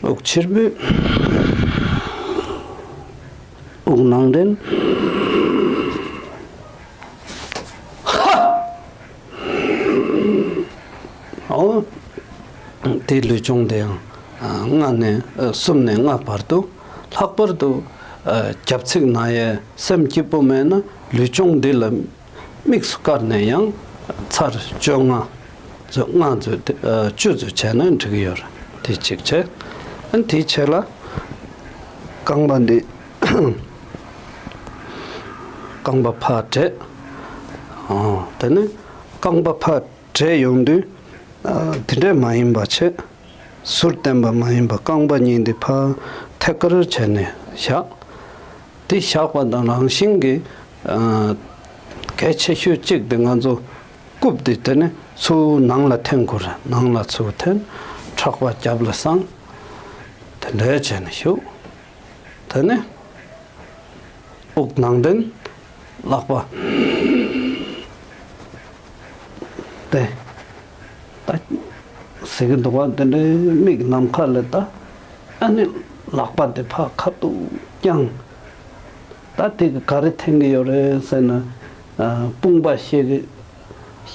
དབུགས་ཕྱིར་འབུད། དབུགས་ནང་འདྲེན། ཧ། ཨོ། དེའི་ལུས་སྦྱོང་དེ་ཡང་ལྔ་ནས་གསུམ་ནས་ལྔ་བར་དུ། ལྷག་པར་དུ་རྒྱབ་ཚིགས་ན་ཡས་སེམས་སྐྱིད་པོ་མེད་ན་ལུས་སྦྱོང་འདི་ལ་དམིགས་སུ་བཀར་ནས་ཡང་ཚར་བཅོ་ལྔ་ཚོ་ལྔ་ཚོ་དེ་བཅུ་ཚོ་བྱས་ན་འགྲིག་གི་ཡོད་རེད། དེ་གཅིག་བྱས། ཨ་ནི་དེའི་རྗེས་ལ་རྐང་པ་འདི་རྐང་པ་ཕར་བྲད། ཨོ། དེ་ནས་རྐང་པ་ཕར་བྲད་ཡོང་དུས། ཨ། དེ་འདྲས་མ་ཡིན་པ་བྱས། ཟུར་བསྟན་པ་མ་ཡིན་པ་རྐང་པ་གཉིས་འདི་ཕར་ཐད་ཀར་བྱས་ནས་བཞག་དེ་བཞག་པ་དང་རང་བཞིན་གྱི་ཨ་གལ་ཆེ་ཤོས་གཅིག་དེ་ང་ཚོ་རྐུབ་དེ་དེ་ནས་ཚུར་ནང་ལ་འཐེན་དགོས་རེད། ནང་ལ་ཚུར་འཐེན། ཕྲག་པ་རྒྱབ་ལ་བསྲང་། དེ་འདྲ་བྱས་ནས་བཞུགས། དེ་ནས་དབུགས་ནང་འདྲེན། ལག་པ་དེ་ད་ཟེར་གྱི་འདུག་པ། དེ་འདྲའི་མིག་ནམ་མཁའ་ལ་ལྟ། ཨ་ནི་ལག་པ་དེ་ཕར་ཁ་ཐུག་བརྐྱངས། ད་དེ་གི་ག་རེ་འཐེན་གྱི་ཡོད་རེད་ཟེར་ན། ཨ་དཔུང་པ་ཤེད་ཀྱི་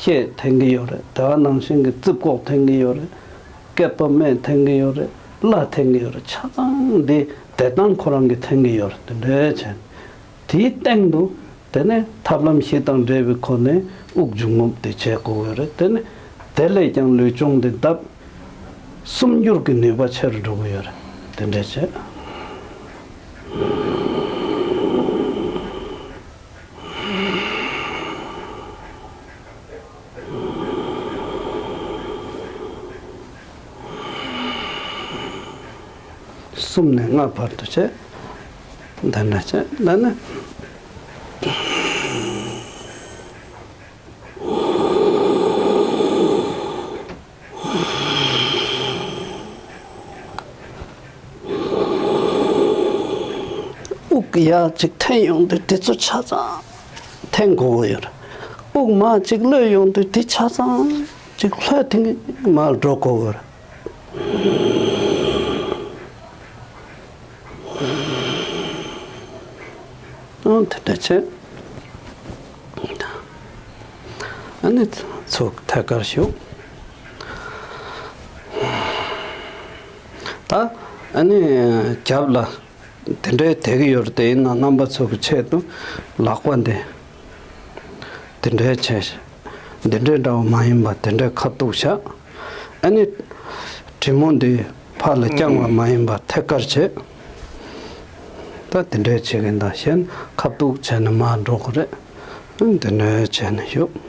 ཤེད་འཐེན་གྱི་ཡོད་རེད། དེ་བ་ནང་བཞིན་གྱི་རྩིབ་ཀོག་འཐེན་གྱི་ཡོད་རེད། སྐེད་པ་སྨད་འཐེན་གྱི་ཡོད་རེད། བརླ་འཐེན་གྱི་ཡོད་རེད། ཆ་ཚང་འདི་བདེ་ཐང་ཁོ་རང་གིས་འཐེན་གྱི་ཡོད་རེད། དེ་འདྲའི་བྱས། དེའི་སྟེང་དུ་དེ་ནས་ཐབས་ལམ་བཞི་དང་འབྲེལ་བའི་སྒོ་ནས་དབུགས་འབྱུང་རྔུབ་དེ་བྱེད་དགོས་ཀྱི་ཡོད་རེད། དེ་ནས་དེ་ལས་ཀྱང་ལུས་སྦྱོང་དེ་ལྡབ་སུམ་འགྱུར་གྱི་ནུས་པ་ཆེ་རུ་འགྲོ་གི་ཡོད་རེད། དེ་འདྲ་བྱས། གསུམ་ནས་ལྔ་བར་དུ་བྱས། འདི་འདྲ་བྱས། འདི་ནི། དབུགས་ཡར་ཅིག་འཐེན་ཡོང་དུས་དེ་ཚོ་ཆ་ཚང་འཐེན་དགོས་ཀྱི་ཡོད་རེད། དབུགས་མར་ཅིག་གློད་ཡོང་དུས་དེ་ཆ་ཚང་ཅིག་ལྷོད་དེ་མར་འགྲོ་དགོས་ཀྱི་ཡོད་རེད། ཨང་། དེ་འདྲ་བྱས། ཨ་ནི་ཚུར་ཐད་ཀར་བཞུགས། ད་ཨ་ནི་རྒྱབ་ལ་དེ་འདྲའི་བསྡད་ཀྱི་ཡོད་རེད། དེ་ཡིན་ན་རྣམ་པ་ཚོ་གི་ཆེད་དུ་ལག་པ་འདི་དེ་འདྲའི་བྱས། འདི་འདྲའི་འདྲ་བ་མ་ཡིན་པ་དེ་འདྲའི་ཁ་གཏུགས་བཞག་ཨ་ནི་གྲི་མོ་འདི་ཕར་ལ་བརྐྱང་བ་མ་ཡིན་པ་ཐད་ཀར་བྱས། ད་དེ་འདྲའི་བྱེད་མཁན་དང་གཞན་ཁ་གཏུགས་བྱས་ནས་མར་འགྲོ་དགོས་རེད། དེ་འདྲའི་བྱས་ནས་བཞུགས།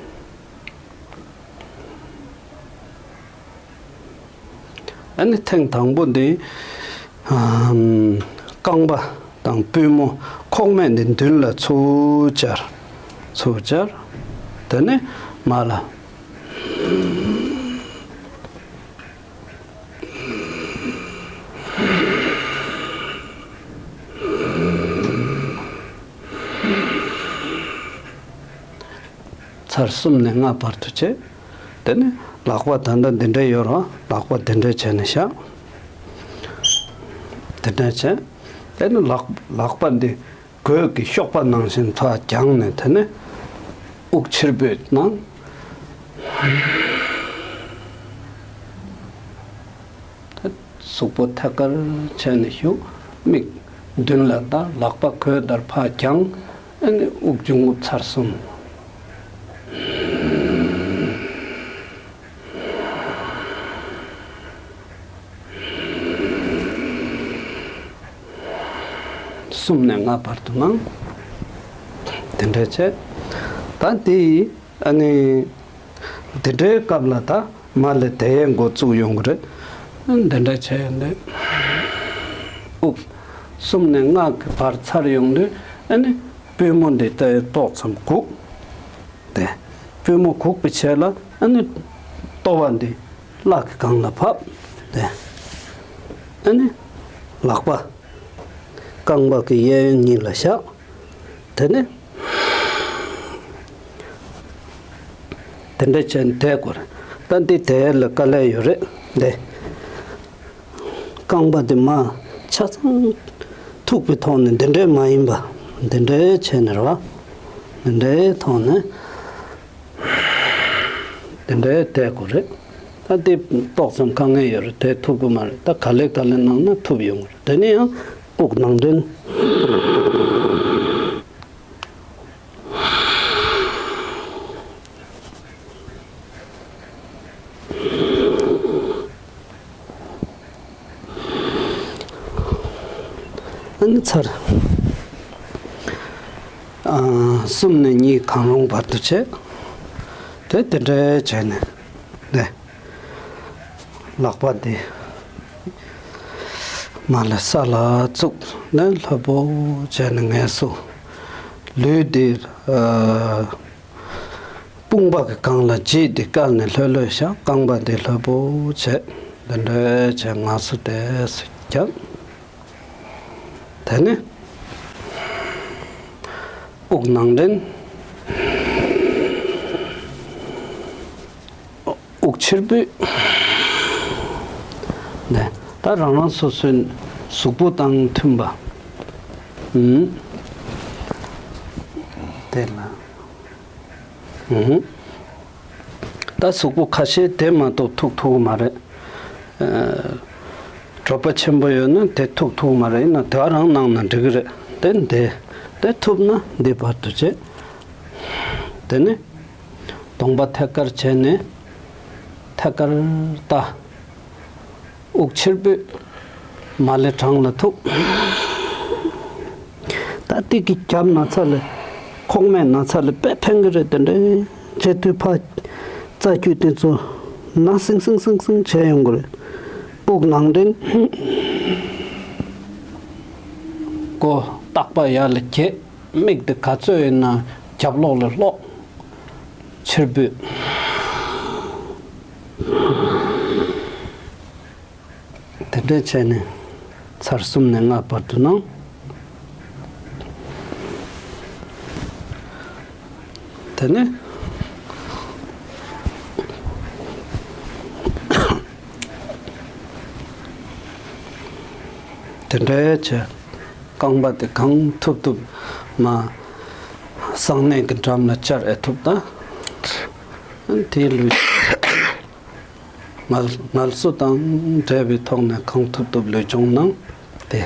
ཨ་ནི་ཐེངས་དང་པོ་འདི་ཨམ་རྐང་པ་དང་པུས་མོ་ཁོག་སྨད་འདི་མདུན་ལ་ཚུར་སྦྱར། ཚུར་སྦྱར། དེ་ནས་མར་ལ། ཚར་གསུམ་ནས་ལྔ་བར་དུ་བྱས། དེ་ནས་ལག་པ་ད་ལྟ་འདི་འདྲ་ཡོད་རེད་བ། ལག་པ་འདི་འདྲ་བྱས་ནས་བཞག་དེ་འདྲ་བྱས། དེ་ནས་ལག་ལག་པ་འདི་གོས་ཀྱི་གཤོག་པ་ནང་བཞིན་ཕར་བརྐྱངས་ནས། དེ་ནས་དབུགས་ཕྱིར་འབུད་གནང་། གཟུགས་པོ་ཐད་ཀར་བྱས་ནས་བཞུགས། མིག་མདུན་ལ་ལྟ། ལག་པ་གོས་ལྟར་ཕར་བརྐྱངས། ཨ་ནི་དབུགས་འབྱུང་རྔུབ་ཚར་གསུམ། གསུམ་ནས་ལྔ་བར་དུ་གནང་། དེ་འདྲ་བྱས། ད་འདི་ཨ་ནི་དེ་འདྲའི་སྐབས་ལ་ད་མར་ལ་དེ་ཡས་འགོ་བཙུགས་ཡོང་གི་རེད། འདི་འདྲ་བྱས་ཡོང་དུས་དབུགས་གསུམ་ནས་ལྔ་གི་བར་ཚར་ཡོང་དུས་ཨ་ནི་པུས་མོ་འདི་ལྟ་ཏོག་ཙམ་སྒུག་དེ་པུས་མོ་སྒུག་པའི་ཆེད་ལ་ཨ་ནི་ལྟོ་བ་འདི་ལག་གི་སྒང་ལ་ཕབ། དེ་ཨ་ནི་ལག་པ་རྐང་པ་གི་གཡས་གཡོན་གཉིས་ལ་བཞག་དེ་ནས་དེ་འདྲ་བྱས་ནས་བསྡད་དགོས་རེད། ད་འདི་བསྡད་ལ་དཀའ་ལས་ཡོད་རེད། འདི་རྐང་པ་འདི་མར་ཆ་ཚང་ཐུག་པའི་ཐོག་ནས། འདི་འདྲའི་མ་ཡིན་པ་འདི་འདྲའི་བྱས་ནས་རེད་བ། འདི་འདྲའི་ཐོག་ནས་འདི་འདྲའི་བསྡད་དགོས་རེད། ད་འདི་ཏོག་ཙམ་དཀའ་ངལ་ཡོད་རེད། བསྡད་ཐུབ་ཀྱི་མ་རེད། ད་ག་ལེ་ག་ལེ་གནང་ན་ཐུབ་ཡོང་གི་རེད། དེ་ནས་ཡང་དབུགས་ནང་འདྲེན། ཨ་ནི་ཚར། ཨ་གསུམ་ནས་གཉིས་གང་རུང་བར་དུ་བྱས། དེ་དེ་འདྲའི་བྱས་ནས་དེ། ལག་པ་འདི་ མ་ལ་ས་ལ་བཙུགས་ནས་ལྷོད་པོ་བྱས་ནས་ངལ་གསོ། ལུས་འདི་ཨ་དཔུང་པ་གི་སྒང་ལ་བརྗིད་དེ་བཀལ་ནས་ལྷོད་ལྷོད་བཞག་རྐང་པ་འདི་ལྷོད་པོ་བྱས་འདི་འདྲ་བྱས་ངལ་གསོ་དེ་རྒྱབ། དེ་ནས་དབུགས་ནང་འདྲེན། དབུགས་ཕྱིར་འབུད། ནས་ད་རང་རང་སོ་སོའི་གཟུགས་པོ་དང་མཐུན་པ། ཨུམ། དེ་ལ། ཨུམ། ད་གཟུགས་པོ་ཁ་ཤས་དེ་མ་གཏོགས་ཐུག་ཐུབ་ཀྱི་མ་རེད། ཨ། གྲོད་པ་ཆེན་པོ་ཡོད་ན་དེ་ཐུག་ཐུབ་ཀྱི་མ་རེད། ཡིན་ན་དེ་ག་རང་གནང་ན་འགྲིག་གི་རེད། དེ་འདི་དེ་ཐུབ་ན་འདི་བར་དུ་བྱེད། དེ་ནས་གདོང་པ་ཐད་ཀར་བྱས་ནས་ཐད་ཀར་ལྟ། དབུགས་ཕྱིར་འབུད། མ་ལས་བྲང་ལ་ཐུག་ད་ཏིག་གི་རྒྱབ་ན་ཚ་ལས་ཁོག་སྨད་ན་ཚ་ལས་དཔེ་ཕན་གི་རེད། དེ་འདྲའི་བྱེད་དུས་ཕ་རྩ་རྒྱུས་དེ་ཚོ་ན་སིང་སིང་སིང་སིང་བྱས་ཡོང་གི་རེད། དབུགས་ནང་འདྲེན། མགོ་ལྟག་པ་ཡར་ལ་གྱེས། མིག་དེ་ག་ཚོད་ཡིན་ན་རྒྱབ་ལོགས་ལ་ལྷོག་ཕྱིར་འབུད། དེ་འདྲས་བྱས་ནས་ཚར་གསུམ་ནས་ལྔ་བར་དུ་གནང་། དེ་ནས་དེ་འདྲས་བྱས། རྐང་པ་དེ་གང་ཐུབ་ཐུབ་མ་གསང་གནས་ཀྱི་འགྲམ་ལ་བཅར་ཨེ་ཐུབ་ད། དེའི་ལུས། ངལ་ངལ་གསོ་དང་འབྲེལ་བའི་ཐོག་ནས་གང་ཐུབ་ཐུབ་ལུས་སྦྱོང་གནང་སྟེ།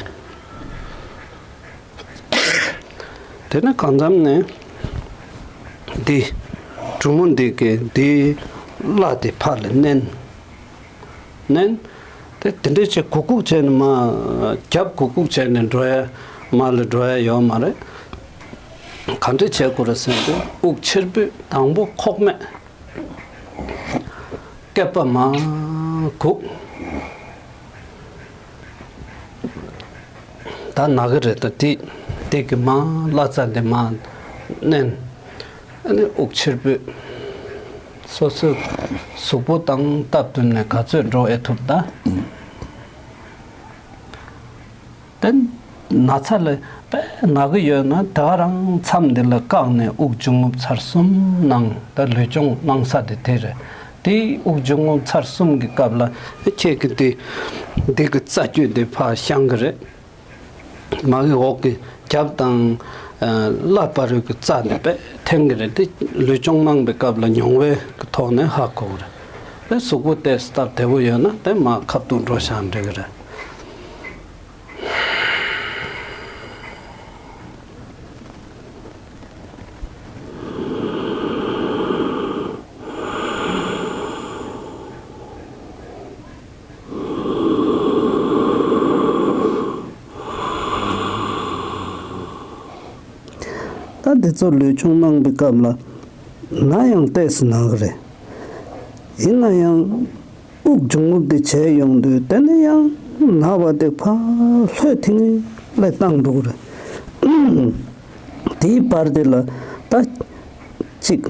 དེ་ནས་གང་འཚམ་ནས་འདི་གྲུ་མོ་འདི་གི་འདིའི་བརླ་དེ་ཕར་ལ་མནན། མནན། དེ་དེ་འདྲས་བྱས་གུག་གུག་བྱས་ནས་མར་རྒྱབ་གུག་གུག་བྱས་ནས་འགྲོ་ཡ་མར་ལ་འགྲོ་ཡ་ཡོད་མ་རེད། ག་འདྲས་བྱེད་དགོས་རེད་ཟེར་དུས་དབུགས་ཕྱིར་འབུད། དང་པོ་ཁོག་སྨད། སྐེད་པ་མར་གུག་ད་ན་གི་རེད། ད་དེ་དེ་གི་མར་བརླ་རྩ་འདི་མར་མནན། ཨ་ནི་དབུགས་ཕྱིར་འབུད། སོ་སོའི་གཟུགས་པོ་དང་སྟབས་བསྟུན་ནས་ག་ཚོད་འགྲོ་ཨེ་ཐུབ་ད། དེ་ན་ཚ་ལ་དཔེ་ན་གི་ཡོད་ན་དེ་ག་རང་མཚམས་འདི་ལ་བཀག་ནས་དབུགས་འབྱུང་རྔུབ་ཚར་གསུམ་གནང་། ད་ལུས་སྦྱོང་གནང་ས་དེ་དེ་རེད། དེ་དབུགས་འབྱུང་རྔུབ་ཚར་གསུམ་གྱི་སྐབས་ལ་ཁྱེད་ཀྱི་དེ་འདི་གི་རྩ་རྒྱུས་དེ་ཕར་བཤང་གི་རེད། མ་གི་འོག་གི་རྒྱབ་དང་བརླ་བར་གྱི་རྩ་འདི་དཔེ་འཐེན་གི་རེད། དེ་ལུས་སྦྱོང་གནང་པའི་སྐབས་ལ་མྱོང་བའི་གི་ཐོག་ནས་ཧ་གོ་གི་རེད། དེ་གཟུགས་པོ་དེ་སྟབས་བདེ་པོ་ཡོད་ན་དེ་མར་ཁ་ཐུག་འགྲོ་བཞག་འགྲིག་གི་རེད། ད་འདི་ཚོ་ལུས་སྦྱོང་གནང་པའི་སྐབས་ལ་ན་ཡང་ཏོག་ཙམ་ན་གི་རེད། ཡིན་ན་ཡང་དབུགས་འབྱུང་རྔུབ་དེ་བྱས་ཡོང་དུས་དེ་ནས་ཡང་ན་བ་དེ་ཕར་ལྷོད་ཐིང་ལ་བཏང་འགྲོ་གི་རེད། དེའི་བར་དེ་ལ་ད་ཅིག་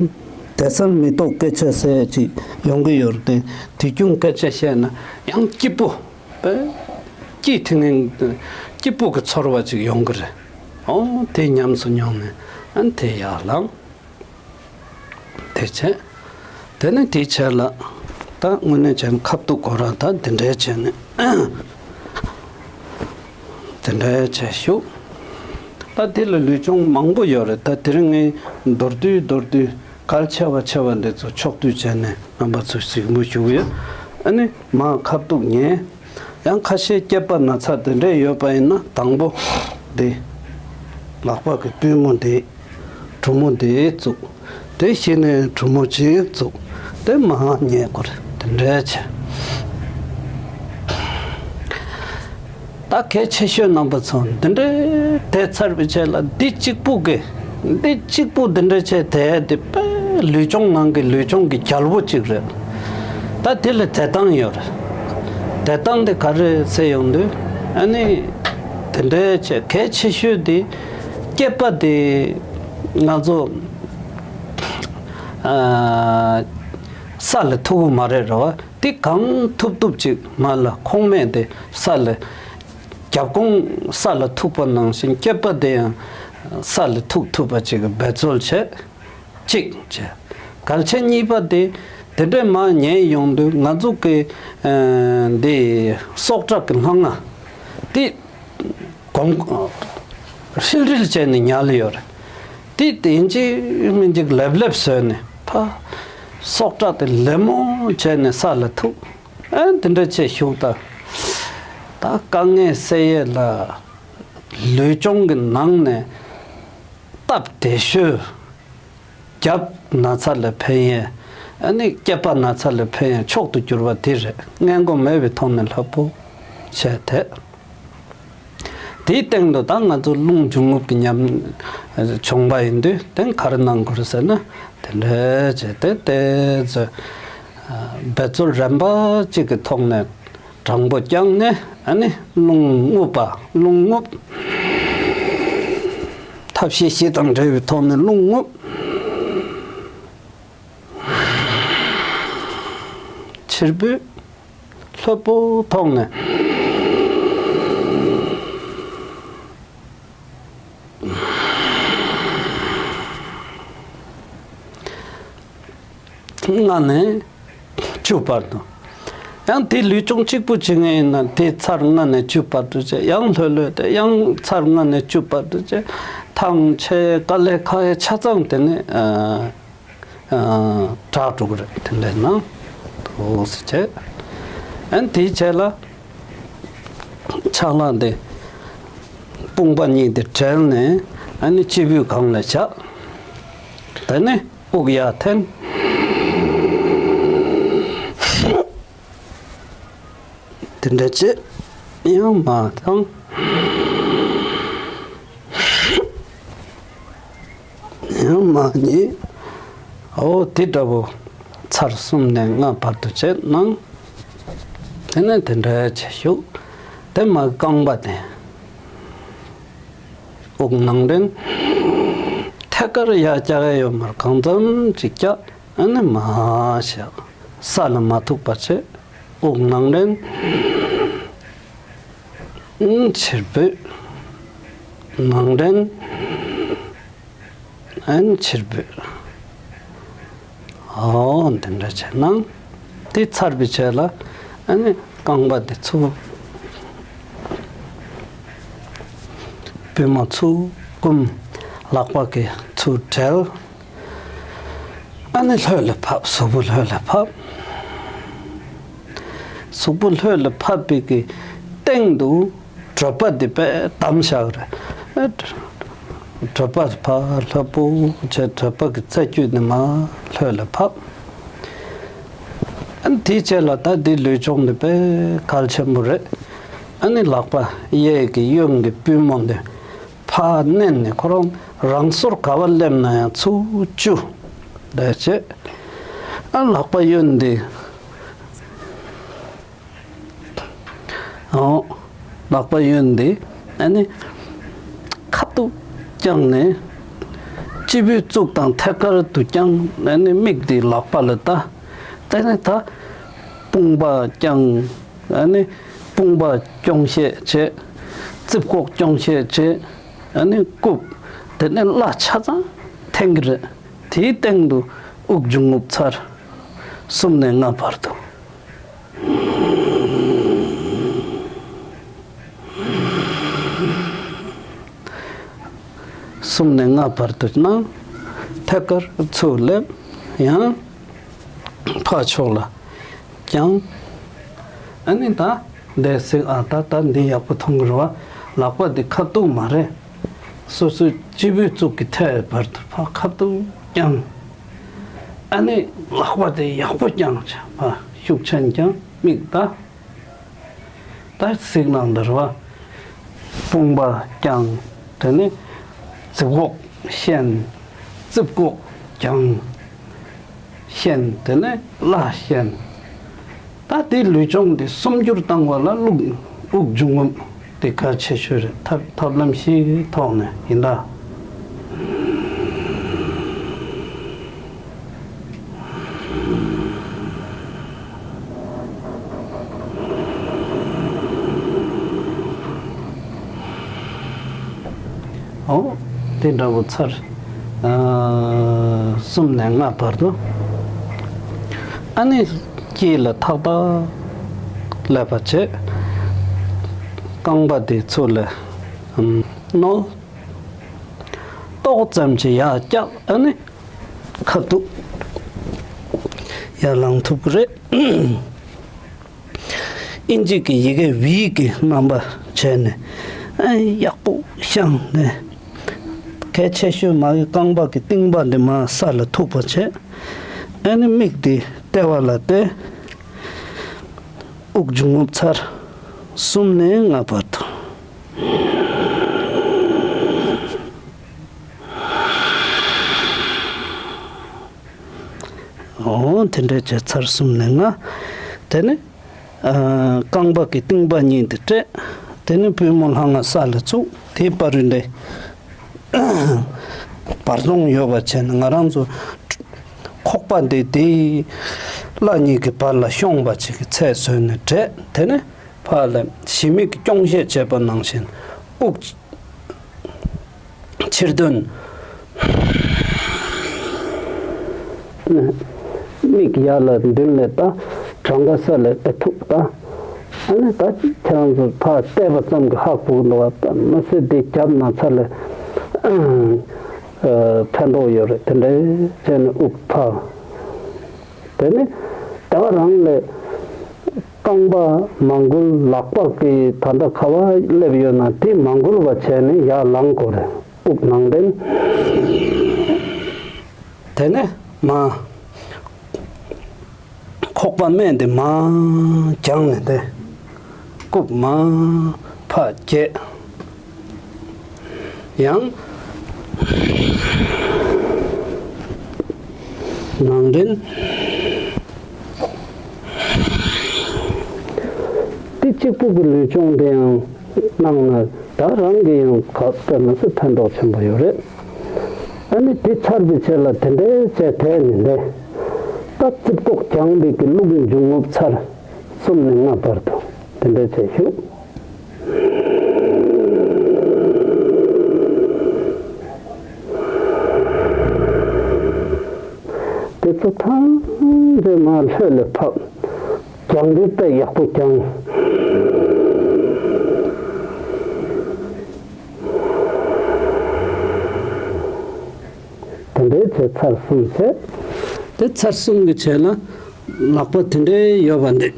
དེ་སང་མི་རྟོག་སྐད་ཆ་ཟེར་ཅིག་ཡོང་གི་ཡོད་རེད་དེ། དེ་སྐྱོན་སྐད་ཆ་བཤད་ན་ཡང་སྐྱིད་པོ། དཔེ་སྐྱིད་ཐིང་ངེ་སྐྱིད་པོ་གི་ཚོར་བ་ཅིག་ཡོང་གི་རེད། ཨོ་དེ་ཉམས་སུ་མྱོང་ནས་ཨ་ནི་དེ་ཡར་ལངས། དེ་བྱས། དེ་ནས་དེའི་ཆེད་ལ་ད་དངོས་གནས་བྱས་ན་ཁ་ཐུག་གོ་ར་ད་དེ་འདྲའི་བྱས་ནས་དེ་འདྲའི་བྱས་བཞུགས། ད་དེ་ལ་ལུས་སྦྱོང་མང་པོ་ཡོད་རེད། ད་དེ་རིང་ངས་མདོར་བསྡུས་མདོར་བསྡུས་གལ་ཆེ་བ་ཆེ་བ་འདི་ཚོ་ཕྱོགས་བསྡུས་བྱས་ནས་རྣམ་པ་ཚོ་གཟིགས་མོ་ཞུ་གི་ཡོད། ཨ་ནི་མར་ཁ་ཐུག་ཉལ། ཡང་ཁ་ཤས་སྐེད་པ་ན་ཚ་དེ་འདྲས་ཡོད་པ་ཡིན་ན་དང་པོ་འདི་ལག་པ་གི་པུས་མོ་འདི་གྲུ་མོ་འདི་བཙུགས། དེ་གཞི་ནས་གྲུ་མོ་གཅིག་བཙུགས། དེ་མར་ཉལ་དགོས་རེད། དེ་འདྲས་བྱས། ད་གལ་ཆེ་ཤོས་རྣམ་པ་ཚོ་འདི་འདྲའི་བསྡད་ཚར་བའི་རྗེས་ལ་འདི་གཅིག་པུ་གི་འདི་གཅིག་པུ་འདི་འདྲ་བྱས་བསྡད་དེ་དཔེ་ལུས་སྦྱོང་ནང་གི་ལུས་སྦྱོང་གི་རྒྱལ་པོ་གཅིག་རེད། ད་དེ་ལ་བསྡད་སྟངས་ཡོད་རེད། བསྡད་སྟངས་དེ་ག་རེ་ཟེར་ཡོང་དུས་ ཨ་ནི་དེ་འདྲའི་ཆེ་གལ་ཆེ་ཤོས་དེ་སྐེད་པ་དེ་ང་ཚོ་ཨ་ས་ལ་ཐུག་གི་མ་རེད་ར་བ། དེ་གང་ཐུབ་ཐུབ་ཅིག་མར་ལ་ཁོང་སྨད་དེ་ས་ལ་རྒྱབ་ཁོང་ས་ལ་ཐུག་པ་ནང་བཞིན་སྐེད་པ་དེ་ཡང་ས་ལ་ཐུག་ཐུབ་པ་ཅིག་གི་འབད་རྩོལ་བྱེད། གཅིག་བྱས། གལ་ཆེ་གཉིས་པ་དེ་དེ་འདྲས་མར་ཉལ་ཡོང་དུས་ང་ཚོ་གི་ཨ་འདི་སྲོག་ཁྲག་གི་ལྷང་ང་དེ་གོམ་ཧྲིལ་ཧྲིལ་བྱས་ནས་ཉལ་ཡོད་རེད། དེ་དེ་ཡིན་གཅིག་མིན་གཅིག་ལེབ་ལེབ་བཟོས་ནས་ཕ་སྲོག་ཁྲག་དེ་ལེབ་མོ་བྱས་ནས་ས་ལ་ཐུག་ཨ་དེ་འདྲ་བྱས་བཞུགས་ད། ད་དཀའ་ངལ་སེལ་ཡས་ལ་ལུས་སྦྱོང་གི་ནང་ནས་སྟབས་བདེ་ཤོས། རྒྱབ་ན་ཚ་ལ་ཕན་ཡས། ཨ་ནི་སྐེད་པ་ན་ཚ་ལ་ཕན་ཡས་མཆོག་ཏུ་གྱུར་པ་དེ་རེད། སྔས་མགོ་མེད་པའི་ཐོག་ནས་ལྷོད་པོ་བྱས་ཐལ། དེའི་སྟེང་དུ་ད་ང་ཚོ་རླུང་འབྱུང་རྔུབ་ཀྱི་ཉམས་བྱུང་བ་ཡིན་དུས་དེ་ག་རེ་གནང་དགོས་རེད་ཟེར་ན། དེ་འདྲ་བྱས་ཏེ་དེ་ཚོ་འབད་རྩོལ་རན་པ་གཅིག་གི་ཐོག་ནས། དྲང་པོ་བསྐྱངས་ནས་ཨ་ནི་རླུང་རྔུབ་པ། རླུང་རྔུབ། ཐབས་ཤེས་བཞི་དང་འབྲེལ་བའི་ཐོག་ནས་རླུང་རྔུབ། ཕྱིར་འབུད། ལྷོད་པོ་ཐོག་ནས། ལྔ་ནས་བཅུ་བར་དུ། ཡང་དེ་ལུས་སྦྱོང་གཅིག་པུ་བྱེད་ངེས་ཡིན་ན་དེ་ཚར་ལྔ་ནས་བཅུ་བར་དུ་བྱས། ཡང་ལྷོད་ལྷོད་དེ་ཡང་ཚར་ལྔ་ནས་བཅུ་བར་དུ་བྱས། ཐང་ཆད། དཀའ་ལས་ཁག་ཡ་ཆ་ཚང་དེ་ནས་ཨ་ཨ་དྲག་འགྲོ་གི་རེད། དེ་འདྲ་ན་འདུག་སེ་བྱས། ཨ་ནི་དེའི་རྗེས་ལ་ཕྱག་ལག་དེ་དཔུང་པ་གཉིས་དེ་བསྒྲིལ་ནས་ཨ་ནི་སྤྱི་བོའི་སྒང་ལ་བཞག་དེ་ནས་དབུགས་ཡར་འཐེན། དེ་འདྲ་བྱས། ཡང་མར་བཏང་། ཡང་མར་ཉལ། འོ་དེ་འདྲ་བོ་ཚར་གསུམ་ནས་ལྔ་བར་དུ་བྱས་གནང་། དེ་ནས་དེ་འདྲ་བྱས་བཞུགས། དེ་མར་རྐང་པ་དེ། དབུགས་ནང་འདྲེན། ཐད་ཀར་ཡར་བཀྱག་ཡ་ཡོད་མ་རེད། གང་འཚམ་ཅིག་བཀྱག་ཨ་ནི་མར་བཞག་ས་ལ་མ་ཐུག་པ་བྱས། དབུགས་ནང་འདྲེན། ཕྱིར་འབུད། ནང་འདྲེན། ཨ་ནི་ཕྱིར་འབུད། འོ་འདི་འདྲ་བྱས་ན། དེ་ཚར་བའི་རྗེས་ལ་ཨ་ནི་རྐང་པ་དེ་ཚུར། པུས་མོ་ཚུར་བསྐུམ། ལག་པ་གིས་ཚུར་བསྒྲིལ། ཨ་ནི་ལྷོད་ལ་ཕབ། གཟུགས་པོ་ལྷོད་ལ་ཕབ། གཟུགས་པོ་ལྷོད་ལ་ཕབ་པའི་གི་སྟེང་དུ་གྲོད་པ་འདི་དཔེ་བསྡམས་བཞག་རེད། གྲོད་པ་ཕར་ལྷོད་པོ་བྱས། གྲོད་པ་གི་རྩ་རྒྱུད་ནས་མར་ལྷོད་ལ་ཕབ། ཨ་ནི་དེའི་རྗེས་ལ་ད་འདི་ལུས་སྦྱོང་འདི་དཔེ་གལ་ཆེན་པོ་རེད། ཨ་ནི་ལག་པ་གཡས་ཀྱི་གཡོན་གྱི་པུས་མོ་འདི་ཕར་མནན་ནས་ཁོ་རང་རང་སོར་ག་པར་སླེབས་ན་ཡང་ཚུར་བཅུག་དེ་བྱས། ཨ་ལག་པ་གཡོན་འདི། ཨོ། ལག་པ་གཡོན་འདི་ཨ་ནི་ཁ་ཐུག་བརྐྱངས་ནས་སྤྱི་བོའི་གཙུག་དང་ཐད་ཀར་དུ་བརྐྱངས། ཨ་ནི་མིག་འདི་ལག་པ་ལ་ལྟ། དེ་ནས་ད་དཔུང་པ་བརྐྱངས། ཨ་ནི་དཔུང་པ་ཅོང་ཤེས་བྱས། རྩིབ་ཁོག་ཅོང་ཤེས་བྱས། ཨ་ནི་བཀུག་དེ་ནས་བརླ་ཆ་ཚང་འཐེན་གྱི་རེད། དེའི་སྟེང་དུ་དབུགས་འབྱུང་རྔུབ་ཚར་གསུམ་ནས་ལྔ་བར་དུ། གསུམ་ནས་ལྔ་བར་དུ་གནང་། ཐད་ཀར་ཚུར་སླེབས། ཡང་ཕར་ཕྱོགས་ལ་བརྐྱངས། ཨ་ནི་ད་འདས་ཟིག་ཨ་ད་ད་འདི་ཡག་པོ་མཐོང་གི་རེད་བ། ལག་པ་འདི་ཁ་ཐུག་མ་རེད། སོ་སོའི་སྤྱི་བོའི་གཙུག་གི་ཐད་བར་དུ་ཕར་ཁ་ཐུག་བརྐྱངས། ཨ་ནི་ལག་པ་དེ་ཡག་པོ་བརྐྱངས་བྱས། ཕར་ཤུགས་ཆེན་བརྐྱངས། མིག་ལྟ། ད་གཟིགས་གནང་དང་རེད་བ། དཔུང་པ་བརྐྱངས། དེ་ནས་རྩིབ་ཁོག་ཤན། རྩིབ་ཁོག་བརྐྱངས། ཤན། དེ་ནས་བརླ་ཤན། ད་དེ་ལུས་སྦྱོང་དེ་གསུམ་འགྱུར་བཏང་བ་ལ་དབུགས་དབུགས་འབྱུང་རྔུབ། དེ་གལ་ཆེ་ཤོས་རེད། ཐབས་ཐབས་ལམ་ཞིག་གི་ཐོག་ནས་ཡིན་ད། ཨོ། དེ་འདྲ་བོ་ཚར་ཨ་གསུམ་ནས་ལྔ་བར་དུ། ཨ་ནི་དཀྱིལ་ལ་ཐག་ཐག་ལབ་པ་བྱས། རྐང་པ་དེ་ཚུར་ལ་ཨམ་བསྣོལ། ཏོག་ཙམ་ཅིག་ཡར་བཀྱག་ཨ་ནི་ཁ་ཐུག་ཡར་ལངས་ཐུབ་ཀྱི་རེད། ཨིན་ཇི་གི་ཡི་གེ་ཝི་གི་རྣམ་པ་བྱས་ནས་ཨ་ཡག་པོ་བཤངས་ནས། གལ་ཆེ་ཤོས་མ་གི་རྐང་པ་གི་རྟིང་པ་འདི་མར་ས་ལ་ཐུག་པ་བྱས། ཨ་ནི་མིག་འདི་ལྟེ་བ་ལ་གཏད། དབུགས་འབྱུང་རྔུབ་ཚར་གསུམ་ནས་ལྔ་བར་དུ། འོ་དེ་འདྲ་བྱས་ཚར་གསུམ་ནས་ལྔ། དེ་ནས་ཨ་རྐང་པ་གི་རྟིང་པ་གཉིས་དེ་སྤྲད། དེ་ནས་པུས་མོ་ལྷང་ང་ས་ལ་བཙུགས། དེའི་བར་དུ་འདི་བར་སྟོང་ཡོད་པ་བྱས་ནས་ང་རང་ཚོ་ཁོག་པ་འདི་དེའི་བརླ་གཉིས་ཀྱི་བར་ལ་ཤོང་བ་ཅིག་གི་ཚད་བཟོས་ནས་སྤྲད། དེ་ནས་ཕར་ལ་གཞི་མིག་གི་སྐྱོང་བཤད་བྱས་པ་ནང་བཞིན་དབུགས་ཕྱིར་འདོན། མིག་ཡར་ལ་མདུན་ལ་ལྟ། བྲང་ཁ་ས་ལ་ཨེ་ཐུག་ལྟ། ཨ་ནི་ད་ཁྱེད་རང་ཚོ་ཕར་བལྟས་པ་ཙམ་གྱིས་ཧ་གོ་གི་འདུག་བ། ད་མི་སེར་དེ་རྒྱབ་ན་ཚ་ལ་ཕན་ཐོགས་ཡོད་རེད། དེ་འདྲ་བྱས་ནས་དབུགས་ཕར། དེ་ནས་ལྟེ་བ་རང་ལ་རྐང་པ་མ་འགུལ། ལག་པ་གིས་ད་ལྟ་ག་བ་སླེབས་ཡོད་ན་དེ་མ་འགུལ་བ་བྱས་ནས་ཡར་ལངས་དགོས་རེད། དབུགས་ནང་འདྲེན། དེ་ནས་མར་ཁོག་པ་སྨད་དེ་མར་བརྒྱངས་ནས་དེ། རྐུབ་མར་ཕར་བརྒྱད། ཡང་ནང་འདྲེན། དེ་གཅིག་པུ་གི་ལུས་སྦྱོང་དེ་ཡང་གནང་ན་ད་རང་གི་ཡང་ག་དཔེ་མི་སྲིད་ཕན་ཐོགས་ཆེན་པོ་ཡོད་རེད། ཨ་ནི་དེ་ཚར་བའི་རྗེས་ལ་དེ་འདྲའི་བྱས་དེ་ནི་འདི། ད་རྩིབ་ཀོག་བརྒྱངས་པའི་གི་རླུང་གི་འབྱུང་རྔུབ་ཚར་གསུམ་ནས་ལྔ་བར་དུ་དེ་འདྲའི་བྱས་བཞུགས། དེ་ཚོ་ཐམས་ཅད་མར་ལྷོད་ལ་ཕབ། བརྒྱངས་པའི་དཔེ་ཡག་པོ་བརྒྱངས། དེ་འདྲའི་བྱས་ཚར་གསུམ་བྱས། དེ་ཚར་གསུམ་གྱི་རྗེས་ལ་ལག་པ་དེ་འདྲའི་ཡོད་པ་འདི།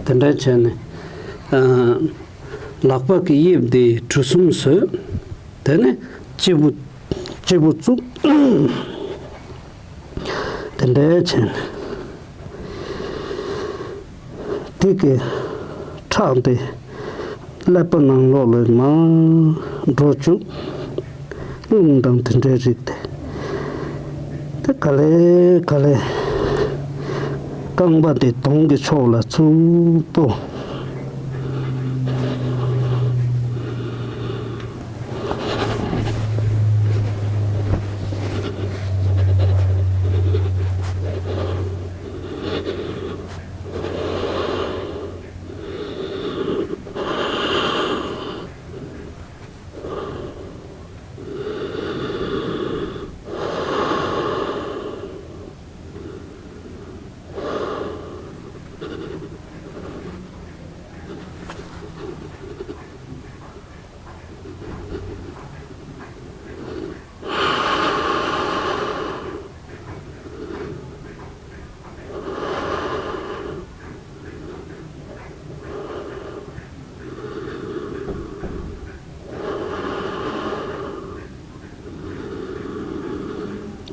དེ་འདྲའི་བྱས་ནས་ཨ་ལག་པ་གི་དབྱིབས་འདི་གྲུ་གསུམ་བཟོས། དེ་ནས་སྤྱི་བོ་སྤྱི་བོ་བཙུགས། དེ་འདྲའི་བྱས་ནས་དེ་གི་ཁྲག་དེ་ཀླད་པ་ནང་ལོགས་ལ་མར་འགྲོ་བཅུག་རླུང་དང་དེ་འདྲའི་རིགས་དེ། དེ་ག་ལེ་ག་ལེ་རྐང་པ་དེ་གདོང་གི་ཕྱོགས་ལ་ཚུར་སྤོ།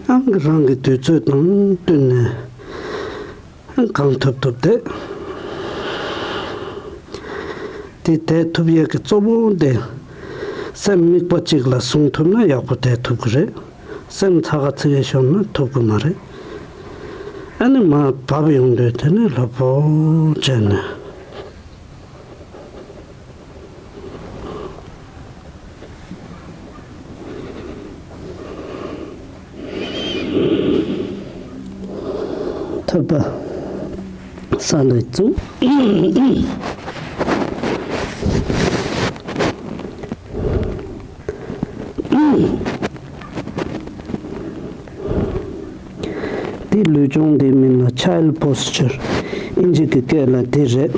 རང་གི་རང་གི་དུས་ཚོད་དང་བསྟུན་ནས་གང་ཐུབ་ཐུབ་བསྡད། དེ་བསྡད་ཐུབ་ཡས་ཀྱི་གཙོ་བོ་དེ་སེམས་དམིགས་པ་གཅིག་ལ་བཟུང་ཐུབ་ན་ཡག་པོ་བསྡད་ཐུབ་ཀྱི་རེད། སེམས་ཚ་ག་ཚི་ག་ཤོར་ན་ཐུབ་ཀྱི་མ་རེད། ཨ་ནི་མར་བབས་ཡོང་དུས་དེ་ནས་ལྷོད་པོ་བྱས་ནས། ཐོད་པ་ས་ལ་བཙུགས། འདི་ལུས་སྦྱོང་འདིའི་མིང་ལ་Child Posture། ཨིན་ཇི་གི་སྐད་ལ་འདི་རེད།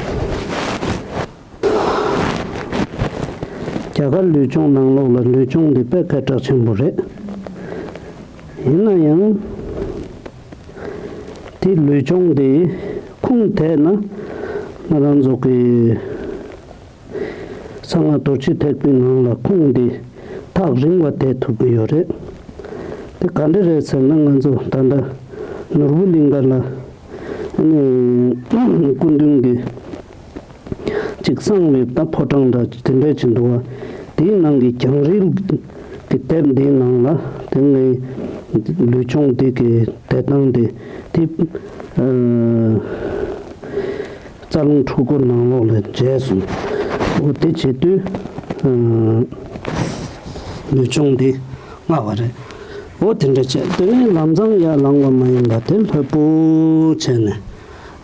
རྒྱ་གར་ལུས་སྦྱོང་ནང་ལོགས་ལ་ལུས་སྦྱོང་འདི་དཔེ་སྐད་གྲགས་ཆེན་པོ་རེད། ཡིན་ན་ཡང་དེ་ལུས་སྦྱོང་འདི་ཁུངས་བསྡད་ན་ང་རང་ཚོ་གི་གསང་སྔགས་རྡོ་རྗེ་ཐེག་པའི་ནང་ལ་ཁུངས་འདི་ཐག་རིང་བ་བསྡད་ཐུབ་ཀྱི་ཡོད་རེད། དེ་ག་འདྲ་རེད་ཟེར་ན། ང་ཚོ་ད་ལྟ་ནོར་བུ་གླིང་ག་ལ་ཨ་ནི་སྐུ་མདུན་གྱི་ཅིག་གསང་བའི་ད་ཕོ་བྲང་འདྲ་དེ་འདྲ་ཅིག་འདུག་བ། དེའི་ནང་གི་རྒྱང་རིང་གི་དེབ་འདིའི་ནང་ལ་དེ་ངའི་ལུས་སྦྱོང་འདི་གི་བསྡད་སྟངས་དེ་དེ་ཨ་རྩ་རླུང་འཁྲུལ་འཁོར་ནང་ལོགས་ལ་མཇལ་སོང་། འོ་དེ་བྱེད་དུས་ཨ་ལུས་སྦྱོང་འདི་སྔ་བ་རེད། འོ་དེ་འདྲ་བྱས། དེ་ནས་ལམ་སང་ཡར་ལངས་པ་མ་ཡིན་པ་དེ་ལྷོད་པོ་བྱས་ནས།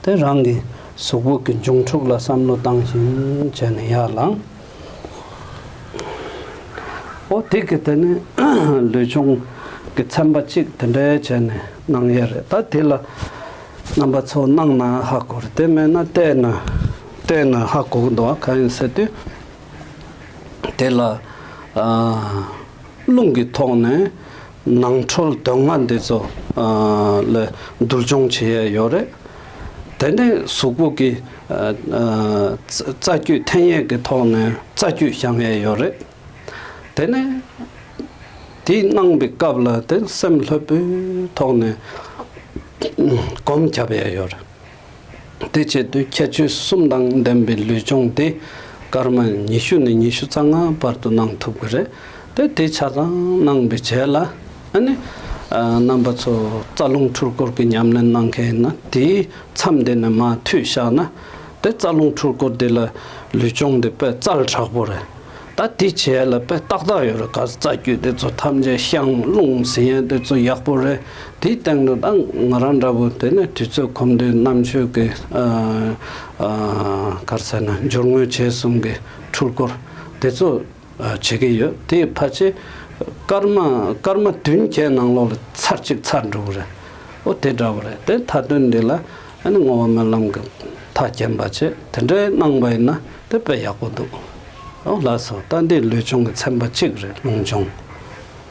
དེ་རང་གི་གཟུགས་པོ་གི་འབྱུང་འཁྲུག་ལ་བསམ་བློ་བཏང་བཞིན་བྱས་ནས་ཡར་ལངས། འོ་དེ་གི་དེ་ནི་ལུས་སྦྱོང་གི་ཚན་པ་གཅིག་དེ་འདྲའི་བྱས་ནས་གནང་ཡས་རེད། ད་དེ་ལ་རྣམ་པ་ཚོ་གནང་ན་ཧ་གོ་རེད། དེ་མེད་ན་བལྟས་ན་བལྟས་ན་ཧ་གོ་གི་འདུག་ག་གང་ཡིན་ཟེར་དུས། དེ་ལ་ཨ་རླུང་གི་ཐོག་ནས་ནང་ཁྲོལ་དོན་ལྔ་འདི་ཚོ་ཨ་ལ་འདུལ་སྦྱོང་བྱེད་ཡས་ཡོད་རེད། དེ་ནས་གཟུགས་པོ་གི་ཨ་ཨ་རྩ་རྩ་རྒྱུད་འཐེན་ཡས་ཀྱི་ཐོག་ནས་རྩ་རྒྱུད་བཤམ་ཡས་ཡོད་རེད། དེ་ནས་དེ་གནང་པའི་སྐབས་ལ་དེ་སེམས་ལྷོད་པོའི་ཐོག་ནས་སྒོམ་རྒྱབ་ཡས་ཡོད་རེད། དེ་བྱེད་དུས་ཁྱད་ཆོས་གསུམ་དང་ལྡན་པའི་ལུས་སྦྱོང་དེ་སྐར་མ་ཉི་ཤུ་ནས་ཉི་ཤུ་རྩ་ལྔ་བར་དུ་གནང་ཐུབ་ཀྱི་རེད། དེ་དེ་ཆ་ཚང་གནང་པའི་རྗེས་ལ་ཨ་ནི་ཨ་རྣམ་པ་ཚོ་རྩ་རླུང་འཁྲུལ་འཁོར་གྱི་ཉམས་ལེན་གནང་མཁན་ཡིན་ན་དེའི་མཚམས་དེ་ནས་མར་མཐུད་བཞག་ན། དེ་རྩ་རླུང་འཁྲུལ་འཁོར་དེ་ལ་ལུས་སྦྱོང་དེ་དཔེ་རྩལ་དྲག་པོ་རེད། ད་དེ་བྱེད་ཡ་ལ་དཔེ་ཏག་ཏག་ཡོད་རེད། ག་རྩ་རྒྱུད་དེ་ཚོ་ཐམས་ཅད་བཤམས། རླུང་ཟིན་ཡ་དེ་ཚོ་ཡག་པོ་རེད། དེའི་སྟེང་དུ་ད་ང་རང་འདྲ་བོ་དེ་ནས་དུས་ཚོད་གོམས་དུས་རྣམ་དཔྱོད་ཀྱི་ཨ་ཨ་ག་རེ་ཟེར་ན་སྦྱོར་དངོས་རྗེས་གསུམ་གྱི་འཁྲུལ་འཁོར་དེ་ཚོ་ཨ་བྱེད་ཀྱི་ཡོད། དེའི་ཕལ་ཆེར་སྐར་མ་སྐར་མ་བདུན་བརྒྱད་ནང་ལོགས་ལ་ཚར་གཅིག་ཚར་འགྲོ་གི་རེད། ཨོ་དེ་འདྲ་བོ་རེད། དེ་མཐའ་དོན་འདི་ལ་ཨ་ནི་བསྔོ་བ་སྨོན་ལམ་གྱི་མཐའ་རྒྱན་པ་བྱས་དེ་འདྲའི་གནང་པ་ཡིན་ན་དེ་དཔེ་ཡག་པོ་འདུག་ཨོ་ལགས་སོ། ད་འདི་ལུས་སྦྱོང་གི་ཚན་པ་གཅིག་རེད། རླུང་སྦྱོང་།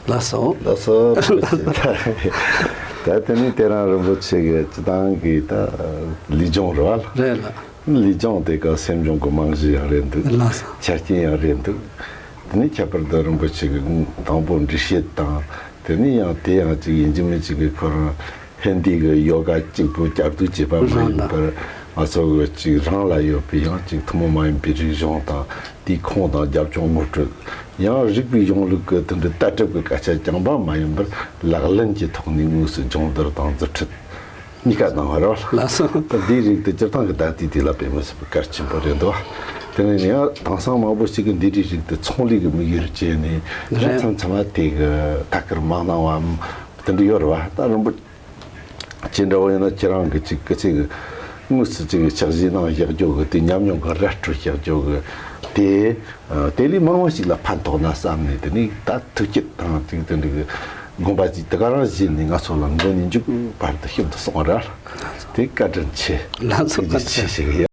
ལགས་སོ། ལགས་སོ། ད་དེ་ནི་དེ་རང་རིན་པོ་ཆེ་གི་སྤྱི་བཏང་གི་ད་ལུས་སྦྱོང་རེད་བ། རེད་ལགས། ལུས་སྦྱོང་དེ་ག་སེམས་སྦྱོང་གི་རྨང་གཞི་ཡང་རེད་འདུག་ལགས་སོ། ཆ་རྐྱེན་ཡང་རེད་འདུག་དེ་ནི་ཁྱད་པར་དུ་རིན་པོ་ཆེ་གི་དང་པོ་འགྲེལ་བཤད་དང་། དེ་ནི་ཡང་དེ་ཡང་ཅིག་ཡིན་གཅིག་མིན་གཅིག་གི་ཁོ་རང་ཧན་དི་གི་ཡོ་ག་གཅིག་པུ་བསྐྱར་ཟློས་བྱས་པ་མ་ཡིན་པར། ང་ཚོ་གི་ཅིག་རང་ལ་ཡོད་པའི་ཡང་ཅིག་ཐུན་མོང་མ་ཡིན་པའི་རིག་གཞུང་དང་དེའི་ཁུངས་དང་རྒྱབ་ལྗོངས་ངོ་སྤྲོད། ཡང་རིག་པའི་གཞུང་ལུགས་ཀྱི་དེ་འདྲའི་ལྟ་གྲུབ་ཀྱི་སྐད་ཆ་རྐྱང་པ་མ་ཡིན་པར་ལག་ལེན་གྱི་ཐོག་ནས་དངོས་སུ་སྦྱོང་བརྡར་དང་མཛུབ་ཁྲིད་གཉིས་ཀ་གནང་བ་རེད་བ། ལགས་སོ། ད་འདིའི་རིགས་དེ་སྤྱིར་བཏང་གི་ད་ལྟའི་དུས་ལ་དཔེ་མི་སྲིད་པའི་གལ་ཆེན་པོ་རེད་འདུག་དེ་ནས་ཡང་དེང་སང་མང་པོ་ཞིག་གིས་འདི་འདྲའི་རིགས་དེ་ཚོང་ལས་ཀྱི་དམིགས་ཡུལ་བྱས་ནས་རེད། མཚམས་མཚམས་དེ་གི་ཐད་ཀར་མ་གནང་བའམ་དེ་འདྲ་ཡོད་རེད་བ། ད་རིན་པོ་ཅི་འདྲ་བོ་ཡིན་ན་ཁྱེད་རང་གི་ཅིག་སྐད་ཆ་གི་དངོས་སུ་ཅིག་ཕྱག་བཞེས་གནང་བཞག་རྒྱུ་གི་དེ་ཉམས་མྱོང་གི་ར་སྤྲོད་བཞག་རྒྱུ་གི་དེ་དེ་ལས་མང་བ་ཞིག་ལ་ཕན་ཐོགས་ན་བསམ་ནས། དེ་ནས་ད་ཐུགས་བསྐྱེད་དང་ཅིག་དེ་འདྲ་གི་དགོངས་པ་ཅིག་དེ་ག་རང་བཞེས་ནས་ང་ཚོ་ལ་འགོ་ནས་མཇུག་བར་དུ་ཤིན་ཏུ་གསུངས་ར། དེ་བཀའ་དྲིན་ཆེ། ལགས་སོ། ཐུགས་རྗེ་ཆེ་ཞུ་གི་ཡོད།